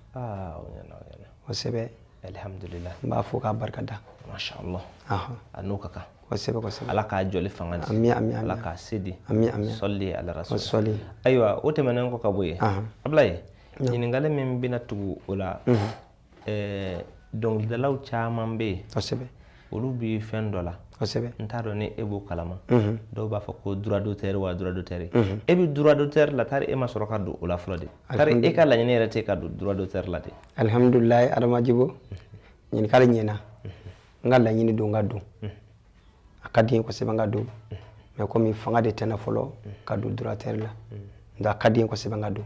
Speaker 2: Kosɛbɛ.
Speaker 1: Alhamdulillah.
Speaker 2: N b'a fo k'a barika da.
Speaker 1: Masha Allah. A n'o ka kan.
Speaker 2: Kosɛbɛ, kosɛbɛ.
Speaker 1: Ala k'a jɔli fanga di.
Speaker 2: Ami, ami, ami.
Speaker 1: Ala k'a se di.
Speaker 2: Ami, ami.
Speaker 1: Sɔli ala rasul.
Speaker 2: Sɔli.
Speaker 1: Ayiwa, o tɛmɛnen kɔ ka bɔ yen, Abulaye, ɲininkali min bɛna tugu o la, dɔnkilidalaw caman bɛ yen.
Speaker 2: Kosɛbɛ.
Speaker 1: Olu bɛ fɛn dɔ la.
Speaker 2: Kosɛbɛ.
Speaker 1: N t'a dɔn ni e b'o kalama. Dɔw b'a fɔ ko droit d'auteur wa droit d'auteur. E bɛ droit d'auteur la, tari e ma sɔrɔ ka don o la fɔlɔ de. Tari e ka laɲini yɛrɛ tɛ ka don droit d'auteur la de.
Speaker 2: Alhamdulilayi, Adama Jibo, ɲininkali ɲɛna. N ka laɲini don n ka don. A ka di n ye kosɛbɛ n ka don. Mais komi fanga de tɛ n na fɔlɔ ka don droit d'auteur la. Nka a ka di n ye kosɛbɛ n ka don.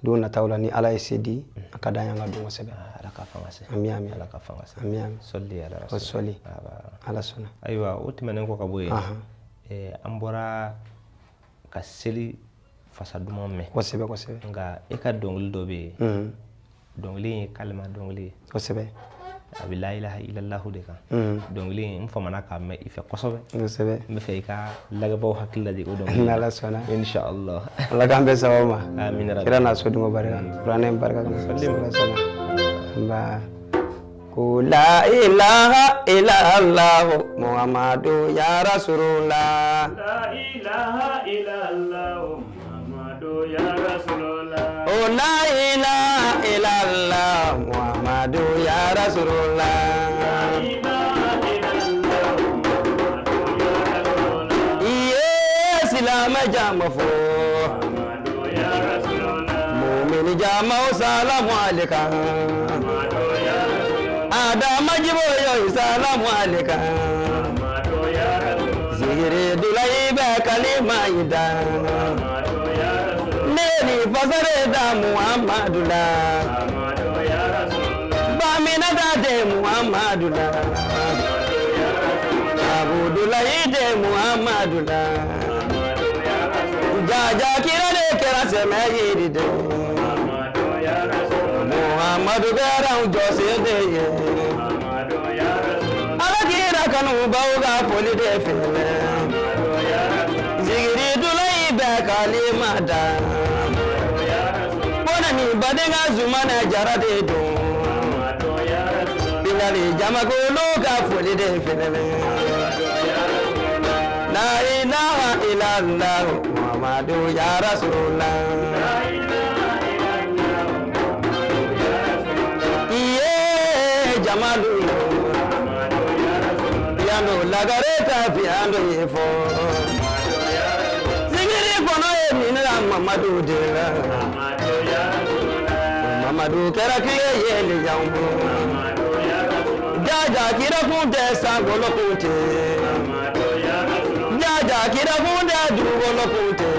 Speaker 2: Don nataw la, ni Ala ye se di, a ka d'an ye an ka don kosɛbɛ.
Speaker 1: Ala ka fanga se.
Speaker 2: Ami, ami.
Speaker 1: Ala ka fanga se.
Speaker 2: Ami, ami.
Speaker 1: Sɔli ala rasul.
Speaker 2: Sɔli. Ala sɔnna.
Speaker 1: Ayiwa, o tɛmɛnen kɔ ka bɔ yen, an bɔra ka seli fasa duman mɛn.
Speaker 2: Kosɛbɛ, kosɛbɛ.
Speaker 1: Nka e ka dɔnkili dɔ bɛ yen. Dɔnkili in ye kalima dɔnkili ye.
Speaker 2: Kosɛbɛ.
Speaker 1: A bɛ la ilaha illallahu de kan. Dɔnkili in, n famana k'a mɛn i fɛ kosɛbɛ.
Speaker 2: Kosɛbɛ.
Speaker 1: N bɛ fɛ i ka lagɛbaaw hakili lajigin o dɔnkili.
Speaker 2: Ni Ala sɔnna.
Speaker 1: Inshallah.
Speaker 2: Ala k'an bɛn sababu ma.
Speaker 1: Amina rabbi.
Speaker 2: Kira n'a sodenw barika. Kuranɛ barika kama. Ala sɔnna. Nba. Ko la ilaha illallah Muhammadu ya Rasulullah.
Speaker 3: La ilaha illallah Muhammadu ya Rasulullah.
Speaker 2: Oh la ilaha illallah Muhammadu ya Rasulullah.
Speaker 3: La ilaha illallah Muhammadu ya Rasulullah.
Speaker 2: Iye silamɛ jama fo.
Speaker 3: Muhammadu ya Rasulullah.
Speaker 2: Mumini jama salamu alaikum.
Speaker 3: Muhammadu ya Rasulullah.
Speaker 2: Adama Jibo yo salamu alaikum.
Speaker 3: Muhammadu ya Rasulullah.
Speaker 2: Zikiri dulai bɛ kalima ida.
Speaker 3: Muhammadu ya Rasulullah.
Speaker 2: Ne ni fasare da Muhammadu la.
Speaker 3: Muhammadu ya Rasulullah.
Speaker 2: Baminata de Muhammadu la.
Speaker 3: Muhammadu ya Rasulullah.
Speaker 2: Abudulayi de Muhammadu la.
Speaker 3: Muhammadu ya Rasulullah.
Speaker 2: Jaja kira de kɛra sɛmɛ yiri de.
Speaker 3: Muhammadu ya Rasulullah.
Speaker 2: Muhammadu kɛra n jɔsen de ye.
Speaker 3: Muhammadu ya Rasulullah.
Speaker 2: Ala kira kanubaw ka foli de fɛ.
Speaker 3: Muhammadu ya Rasulullah.
Speaker 2: Zikiri dulayi bɛ kalima da.
Speaker 3: Muhammadu ya Rasulullah.
Speaker 2: Bɔnɛ ni badenka Zumana Jara de don.
Speaker 3: Muhammadu ya Rasulullah.
Speaker 2: Bilali jamakulu ka foli de fɛ.
Speaker 3: Muhammadu ya Rasulullah.
Speaker 2: La ilaha illallah Muhammadu ya Rasulullah.
Speaker 3: La ilaha illallah Muhammadu ya Rasulullah.
Speaker 2: Iye jamalu.
Speaker 3: Muhammadu ya Rasulullah.
Speaker 2: Yando lagare ta fi ando ye fo.
Speaker 3: Muhammadu ya Rasulullah.
Speaker 2: Zikiri kɔnɔ ye minɛ Mamadu de la.
Speaker 3: Muhammadu ya Rasulullah.
Speaker 2: Mamadu kɛra kile yeli y'anw bolo.
Speaker 3: Muhammadu ya Rasulullah.
Speaker 2: Jaja kira kun tɛ sankolo kun tɛ.
Speaker 3: Muhammadu ya Rasulullah.
Speaker 2: Jaja kira kun tɛ dugukolo kun tɛ.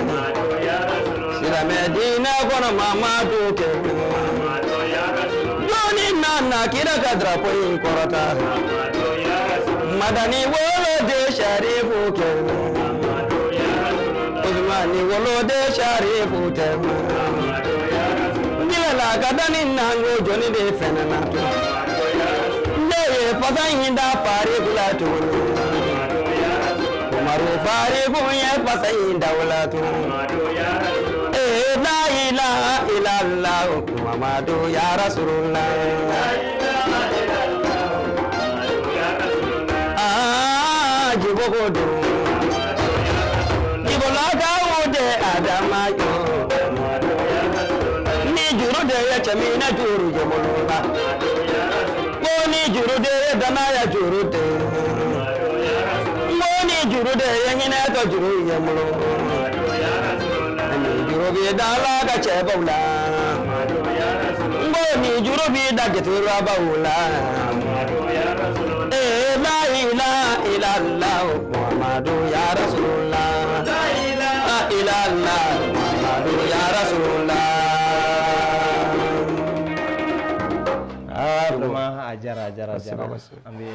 Speaker 3: Muhammadu ya Rasulullah.
Speaker 2: Silamɛ diinɛ kɔnɔ Mamadu kɛ.
Speaker 3: Muhammadu ya Rasulullah.
Speaker 2: Jɔnni nana kira ka drapeau in kɔrɔta.
Speaker 3: Muhammadu ya Rasulullah.
Speaker 2: Madani wolo de Sharifu kɛ.
Speaker 3: Muhammadu ya Rasulullah.
Speaker 2: Usmani wolo de Sharifu tɛ.
Speaker 3: Muhammadu ya Rasulullah.
Speaker 2: Bilala ka danni nango jɔnni de fɛnɛ na to.
Speaker 3: Muhammadu ya Rasulullah.
Speaker 2: Ne ye fasa in da fari kula tuguni.
Speaker 3: Muhammadu ya Rasulullah.
Speaker 2: Umaru farikun ye fasa in dawulatu ee la ilaha illallah Muhammadu ya Rasulullah aa Jibo ko dun Jibolakaw de Adama yo ni juru de ye cɛ min na juru jɛmolo la ko ni juru de ye danaya juru de ko ni juru de ye hinɛ ka juru ɲɛmolo ni juru b'i da la ka cɛbaw la ko ni juru b'i da jatirabaw la ee la ilaha illallah Muhammadu ya Rasulullah la ilaha illallah Muhammadu ya Rasulullah.
Speaker 1: Ah, vraiment a diyara, a diyara, a
Speaker 2: Kosɛbɛ,
Speaker 1: diyara.
Speaker 2: Kosɛbɛ.
Speaker 1: An bɛ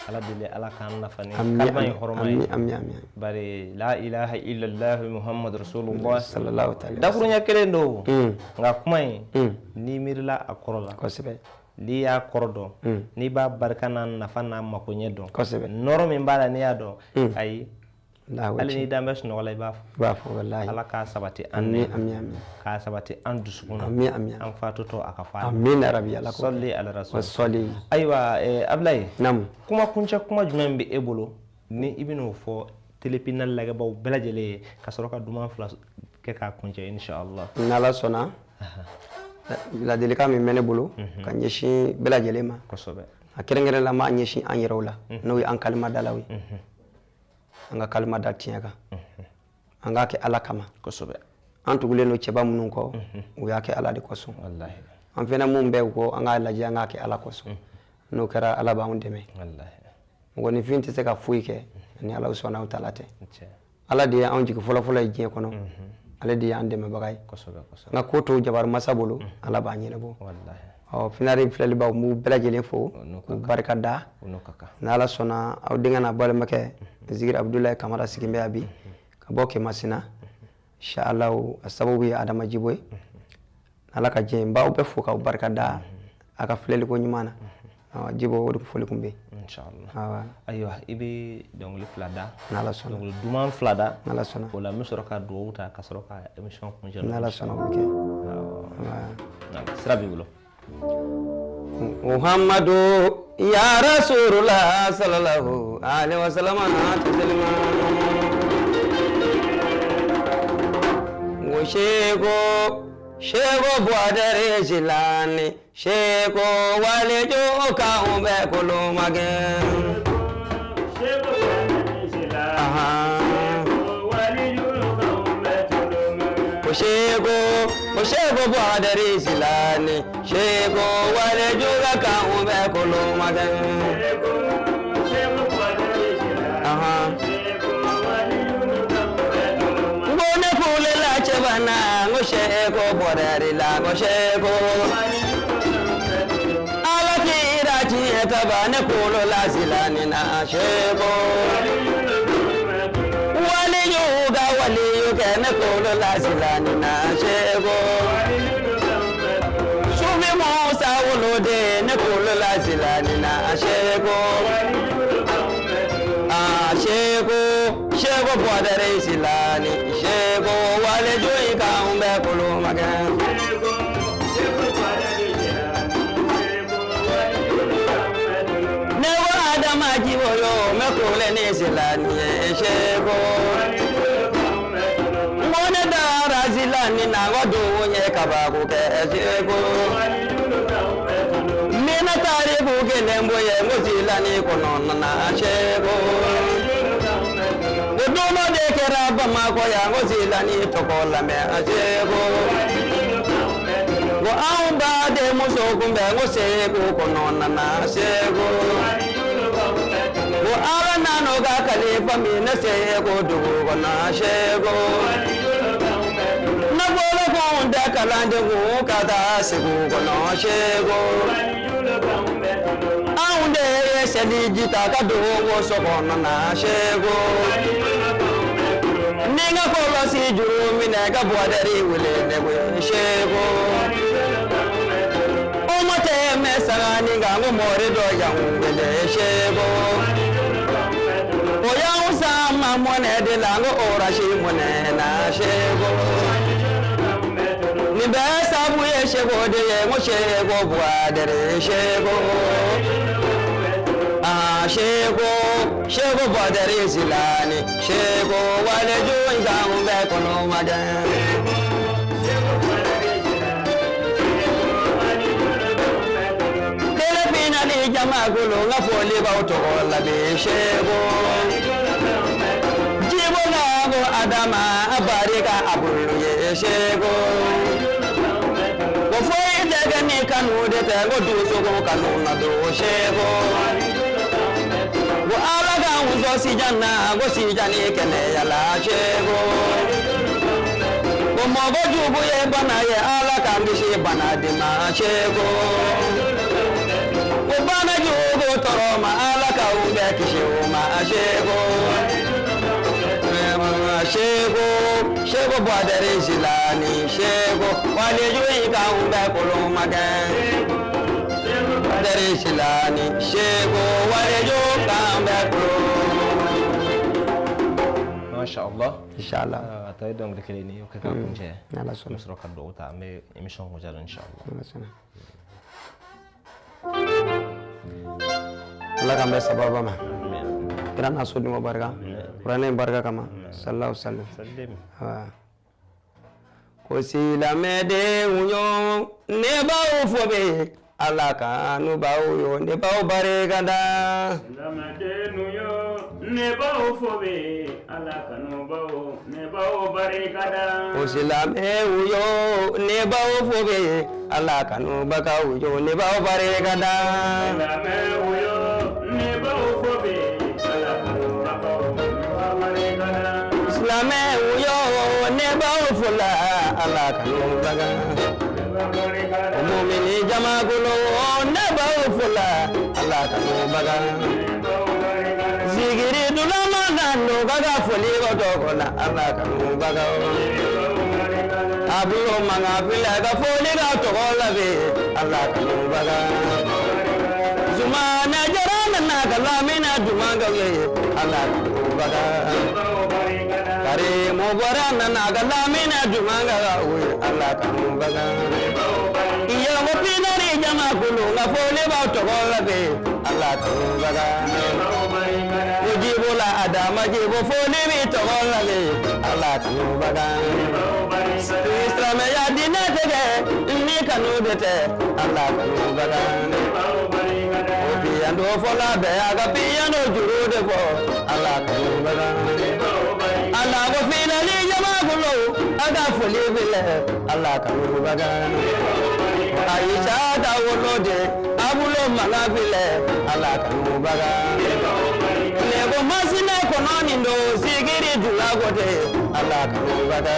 Speaker 1: Ala deli, Ala k'an nafa ni
Speaker 2: Ami,
Speaker 1: kalima in
Speaker 2: ami,
Speaker 1: hɔrɔma ye.
Speaker 2: Ami, ami, ami.
Speaker 1: Bari la ilaha illallah Muhammad rasulullah.
Speaker 2: Sallallahu ta'ala.
Speaker 1: Dakuruɲɛ kelen don. Nka kuma in, n'i miirila a kɔrɔ la,
Speaker 2: Kosɛbɛ.
Speaker 1: N'i y'a kɔrɔ dɔn, n'i b'a barika n'a nafa n'a makoɲɛ dɔn,
Speaker 2: Kosɛbɛ.
Speaker 1: Nɔrɔ min b'a la n'i y'a dɔn, ayi,
Speaker 2: Allahu
Speaker 1: hali n'i dan bɛ sunɔgɔ la, i b'a fɔ.
Speaker 2: I b'a fɔ wallahi.
Speaker 1: Ala k'a sabati an
Speaker 2: Ami,
Speaker 1: nɛ,
Speaker 2: ami, ami.
Speaker 1: K'a sabati an dusukun na.
Speaker 2: Ami, ami.
Speaker 1: An fatutɔ a ka fɔ a la.
Speaker 2: Amin ya Rabbi, Ala ko.
Speaker 1: Sɔli ala rasul.
Speaker 2: Wasali.
Speaker 1: Ayiwa, Abulayi,
Speaker 2: Naam.
Speaker 1: kuma kuncɛ kuma jumɛn bɛ e bolo ni i bɛn'o fɔ Télé Pina lajɛbaw bɛɛ lajɛlen ye, ka sɔrɔ ka duman fila kɛ k'a kuncɛ, inshallah?
Speaker 2: N'Ala sɔnna, ladilikan min bɛ ne bolo ka ɲɛsin bɛɛ lajɛlen ma,
Speaker 1: Kosɛbɛ.
Speaker 2: A kɛrɛnkɛrɛn la, n b'a ɲɛsin an yɛrɛw la, n'o ye an kalimadalaw ye. An ka kalima da tiɲɛ kan, an k'a kɛ Ala kama.
Speaker 1: Kosɛbɛ.
Speaker 2: An tugulen don cɛba minnu kɔ, u y'a kɛ Ala de kosɔn.
Speaker 1: Wallahi.
Speaker 2: An fɛnɛ mun bɛ u kɔ, an k'a lajɛ, an k'a kɛ Ala kosɔn. N'o kɛra, Ala b'anw dɛmɛ.
Speaker 1: Wallahi.
Speaker 2: Mɔgɔninfin tɛ se ka foyi kɛ ni Ala sɔnna aw ta la tɛ.
Speaker 1: Tiɲɛ.
Speaker 2: Ala de ye anw jigi fɔlɔfɔlɔ ye diɲɛ kɔnɔ, ale de y'an dɛmɛbaga ye.
Speaker 1: Kosɛbɛ, kosɛbɛ.
Speaker 2: N ka ko to jabaru masa bolo, Ala b'a ɲɛnabɔ.
Speaker 1: Wallahi.
Speaker 2: Ɔ finari filɛlibaw, n b'u bɛɛ lajɛlen fo
Speaker 1: N'o ka
Speaker 2: k'u barika da.
Speaker 1: O n'o ka kan.
Speaker 2: N'Ala sɔnna, aw denkɛ n'a balimakɛ Zikiri Abudulayi Kamara sigin bɛ yan bi ka bɔ Kemasina, inshallah. A sababu ye Adama Jibo ye. Ala ka diɲɛ, n b'aw bɛɛ fo k'aw barika da a ka filɛliko ɲuman na. Awɔ, Jibo, o de foli kun bɛ yen.
Speaker 1: Inshallah.
Speaker 2: Awɔ.
Speaker 1: Ayiwa, i bɛ dɔnkili fila da.
Speaker 2: N'Ala sɔnna.
Speaker 1: Dɔnkili duman fila da.
Speaker 2: N'Ala sɔnna.
Speaker 1: O la n bɛ sɔrɔ ka dugawu ta ka sɔrɔ ka émission kuncɛ.
Speaker 2: N'Ala sɔnna, o bɛ kɛ.
Speaker 1: Awɔ.
Speaker 2: Awɔ.
Speaker 1: Sira b'i bolo.
Speaker 2: Muhammadu ya Rasulullah sallallahu alaihi wasallam taslima. Ngo shego shego buadare jilani shego walejo ka umbe kolomage. Aha. Shego shego buadare jilani shego walejo ka umbe kolomage. Aha. Ngone kule la chebana ngo shego buadare la ngo shego. Ala kira tiɲɛ ba ne kolo la silani na shego. Waliyu ga waliyu kɛ ne kolo la silani na shego. Sufi Musa woloden ne kolo la silani na shego. Ah shego shego buadare silani shego waleju ka umbe kolo magɛ. Ne ko Adama Jiboyo mɛ kole ni silani ye shego. N ko ne dara silani na n ko dugu ye kabako kɛ shego. Mina tariku kelen bɔ ye n ko silani kɔnɔna na shego. Ko don dɔ de kɛra Bamakɔ yan n ko silani tɔgɔ lamɛn shego. Ko anw ba denmuso kunbɛn n ko Segu kɔnɔna na shego. Ko Ala nan'o ka kalifa minɛ Segu dugu kɔnɔ shego. Nafolo kun tɛ kalanden kun ka taa Segu kɔnɔ shego. Anw de ye seliji ta ka don woso kɔnɔ na shego. Ni n ka kɔlɔsi juru minɛ ka buwadɛri wele ne koyi shego. O ma tɛmɛ sangani kan ko mɔri dɔ y'anw wele shego. O y'anw san Mɔnɛ de la, n ko Orange Mɔnɛ na Seko. Nin bɛɛ sabu ye Seko de ye, n ko Seko Buwadɛri Seko. Ah Seko, Seko Buwadɛri Silani, Seko waleju in bɛɛ kɔnɔ ma dɛ. Telefina ni jamakulu, n ka foli b'aw tɔgɔ la bi Seko. Jibo la ko Adama a barika a bolo ye Seko. Ko foyi tɛ kɛ ni kanu de tɛ, ko dusukun kanu na don Seko. Ko Ala ka muso sijan na, ko sijan ni kɛnɛya la Seko. Ko mɔgɔ jugu ye bana ye, Ala k'an kisi bana de ma Seko. Ko bana jugu tɔɔrɔ ma, Ala k'aw bɛɛ kisi o ma Seko. Seko, Seko Buwadɛri Silani, Seko waleju in k'anw bɛɛ kolon ma kɛ. Buwadɛri Silani, Seko waleju k'an bɛɛ kolon.
Speaker 1: Masha Allah.
Speaker 2: Inshallah.
Speaker 1: A tɔ ye dɔnkili kelen ni o kɛ k'a kuncɛ.
Speaker 2: N'Ala
Speaker 1: An
Speaker 2: sɔnna.
Speaker 1: bɛ sɔrɔ ka dugawu ta, an bɛ émission kuncɛ la inshallah.
Speaker 2: N'Ala sɔnna. Ala k'an bɛn sababa ma. Kira n'a sodenw barika. Kuranɛ in barika kama. Sallallahu alaihi wasallam.
Speaker 1: Salim.
Speaker 2: Wa. Ko silamɛdenw yo, ne b'aw fo bi, Ala k'anu b'aw yo, ne b'aw barika da.
Speaker 3: Silamɛdenw yo, ne b'aw fo bi, Ala kanu b'aw, ne b'aw barika da.
Speaker 2: Ko silamɛw yo, ne b'aw fo bi, Ala kanubagaw yo, ne b'aw barika da.
Speaker 3: Silamɛw yo, ne b'aw fo bi, Ala kanubagaw, ne b'aw barika da.
Speaker 2: Silamɛw yo, ne b'aw fo la, Ala kanubaga.
Speaker 3: Ne b'aw barika da.
Speaker 2: Mumini jamakulu, ne b'aw fo la, Ala kanubaga.
Speaker 3: Ne b'aw barika da.
Speaker 2: Zigiri dulama nanu kaga foli ko tɔgɔ la, Ala kanubaga.
Speaker 3: Ne b'aw barika da.
Speaker 2: Abulo manga filɛ ka foli ka tɔgɔ la bi, Ala kanubaga. Zumana jara nana ka lamina duman ka ye, Ala kanubaga.
Speaker 3: Ne b'aw barika da.
Speaker 2: Karimu bɔra nana ka lamina duman ka ye, Ala kanubaga.
Speaker 3: Ne b'aw barika da.
Speaker 2: Iye ko pinari jamakulu nka foli b'aw tɔgɔ la bi, Ala kanubaga.
Speaker 3: Ne b'aw barika da.
Speaker 2: Ko jibo la Adama jibo foli b'i tɔgɔ la bi, Ala kanubaga.
Speaker 3: Ne b'aw barika da.
Speaker 2: Silamɛya diinɛ tɛ ni kanu de tɛ, Ala kanubaga.
Speaker 3: Ne b'aw barika da.
Speaker 2: O piyando fɔla bɛɛ a ka piyando juru de fɔ, Ala kanubaga.
Speaker 3: Ne b'aw barika da.
Speaker 2: Ala ko filɛli jamakulu a ka foli filɛ, Ala kanubaga. Ayisa ta woloden abulo manga filɛ, Ala kanubaga. Ne ko masina kɔnɔ nin don sigiri dula ko ten, Ala kanubaga.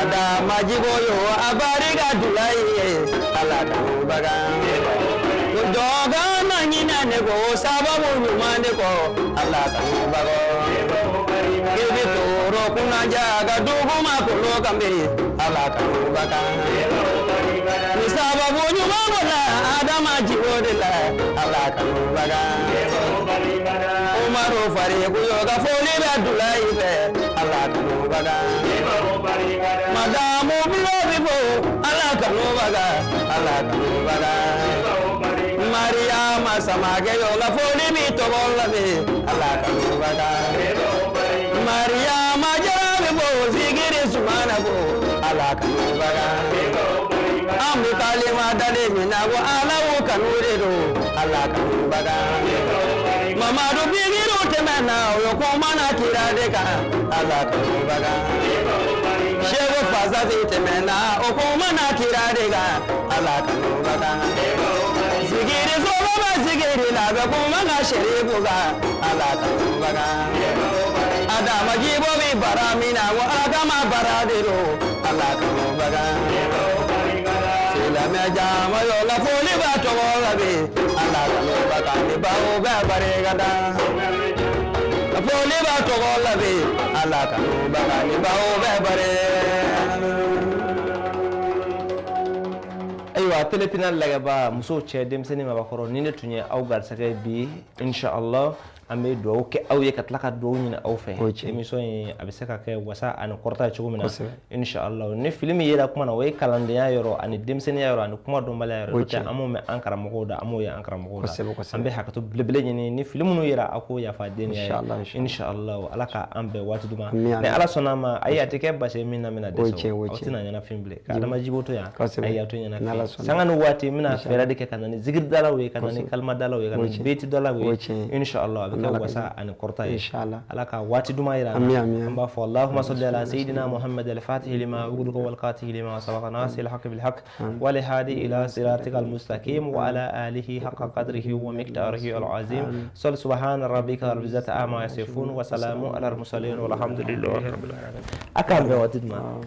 Speaker 2: Adama jibo yo a barika dula ye, Ala kanubaga. Dɔgɔ ma ɲinɛ ne kɔ sababu ɲuman de kɔ, Ala kanubaga. I bɛ toro kunnaja ka duguma kolo kan bi, Ala kanubaga. Ni sababu ɲuman bɔra Adama jibo de la, Ala kanubaga. Umaru Fariku yo ka foli bɛ dula i fɛ, Ala kanubaga. Madamu Bulo bi fo, Ala kanubaga, Ala kanubaga. Mariama Samake yo ka foli bi tɔgɔ la bi, Ala kanubaga. Mariama Jara bi fo, Sigiri Sumana fo, Ala kanubaga. An bɛ kalima dalen min na ko Ala wo kanu de don, Ala kanubaga. Mamadu Bigiru tɛmɛna o ye kumana kira de kan, Ala kanubaga. Seko Fasasi tɛmɛna o kumana kira de kan, Ala kanubaga. Sigiri solo bɛ sigiri la bɛ kumana Serifu kan, Ala kanubaga. Adama jibo bi bara min na ko Ala kama bara de don, Ala kanubaga. Silamɛ jama yo la foli b'a tɔgɔ la bi, Ala kanubaga ni baw bɛɛ barika da. La foli b'a tɔgɔ la bi, Ala kanubaga ni baw bɛɛ barika.
Speaker 1: Ayiwa Télé Final lajɛba, musow, cɛ, denmisɛnnin, mabakɔrɔ, ni ne tun ye aw garisɛgɛ bi, inshallah. An bɛ dugawu kɛ aw ye ka tila ka dugawu ɲini aw fɛ. Émission in a bɛ se ka kɛ wasa ani kɔrɔta ye cogo min na, inshallah. Ni fili min yera kuma na, o ye kalandenya yɔrɔ ani denmisɛnninya yɔrɔ ani kuma dɔnbaliya yɔrɔ. N'o tɛ, an m'o mɛn an karamɔgɔw da, an m'o ye an karamɔgɔw da. An bɛ hakɛto belebele ɲini. Ni fili minnu yera, aw k'o yafa denya ye, inshallah. Ala ka an bɛn waati duman ni Ala sɔnna a ma. Ayi, a tɛ kɛ basi ye min na bɛna dɛsɛ o, aw tɛna ɲɛnafin bilen ka Adama Jibo to yan. Ayi, a to ɲɛnafin sanga ni waati n bɛna fɛɛrɛ de kɛ ka na ni zikiridalaw ye, ka na ni kalimadalaw ye, ka na ni betidalaw ye, inshallah. A bɛ kɛ wasa ani kɔrɔta ye. Ala ka waati duman yira an na. An b'a fɔ: Allahumma salli ala sayyidina Muhammad al-fatihi lima ughliqa wal khatihi lima sabaqa nasir al-haqq bil haqq wal hadi ila siratika al-mustaqim wa ala alihi haqqa qadrihi wa miqdarihi al-azim. Sal subhana rabbika rabbil izzati amma yasifun wa salamun ala al-mursalin walhamdulillahi rabbil alamin. Akan bɛn waati duman.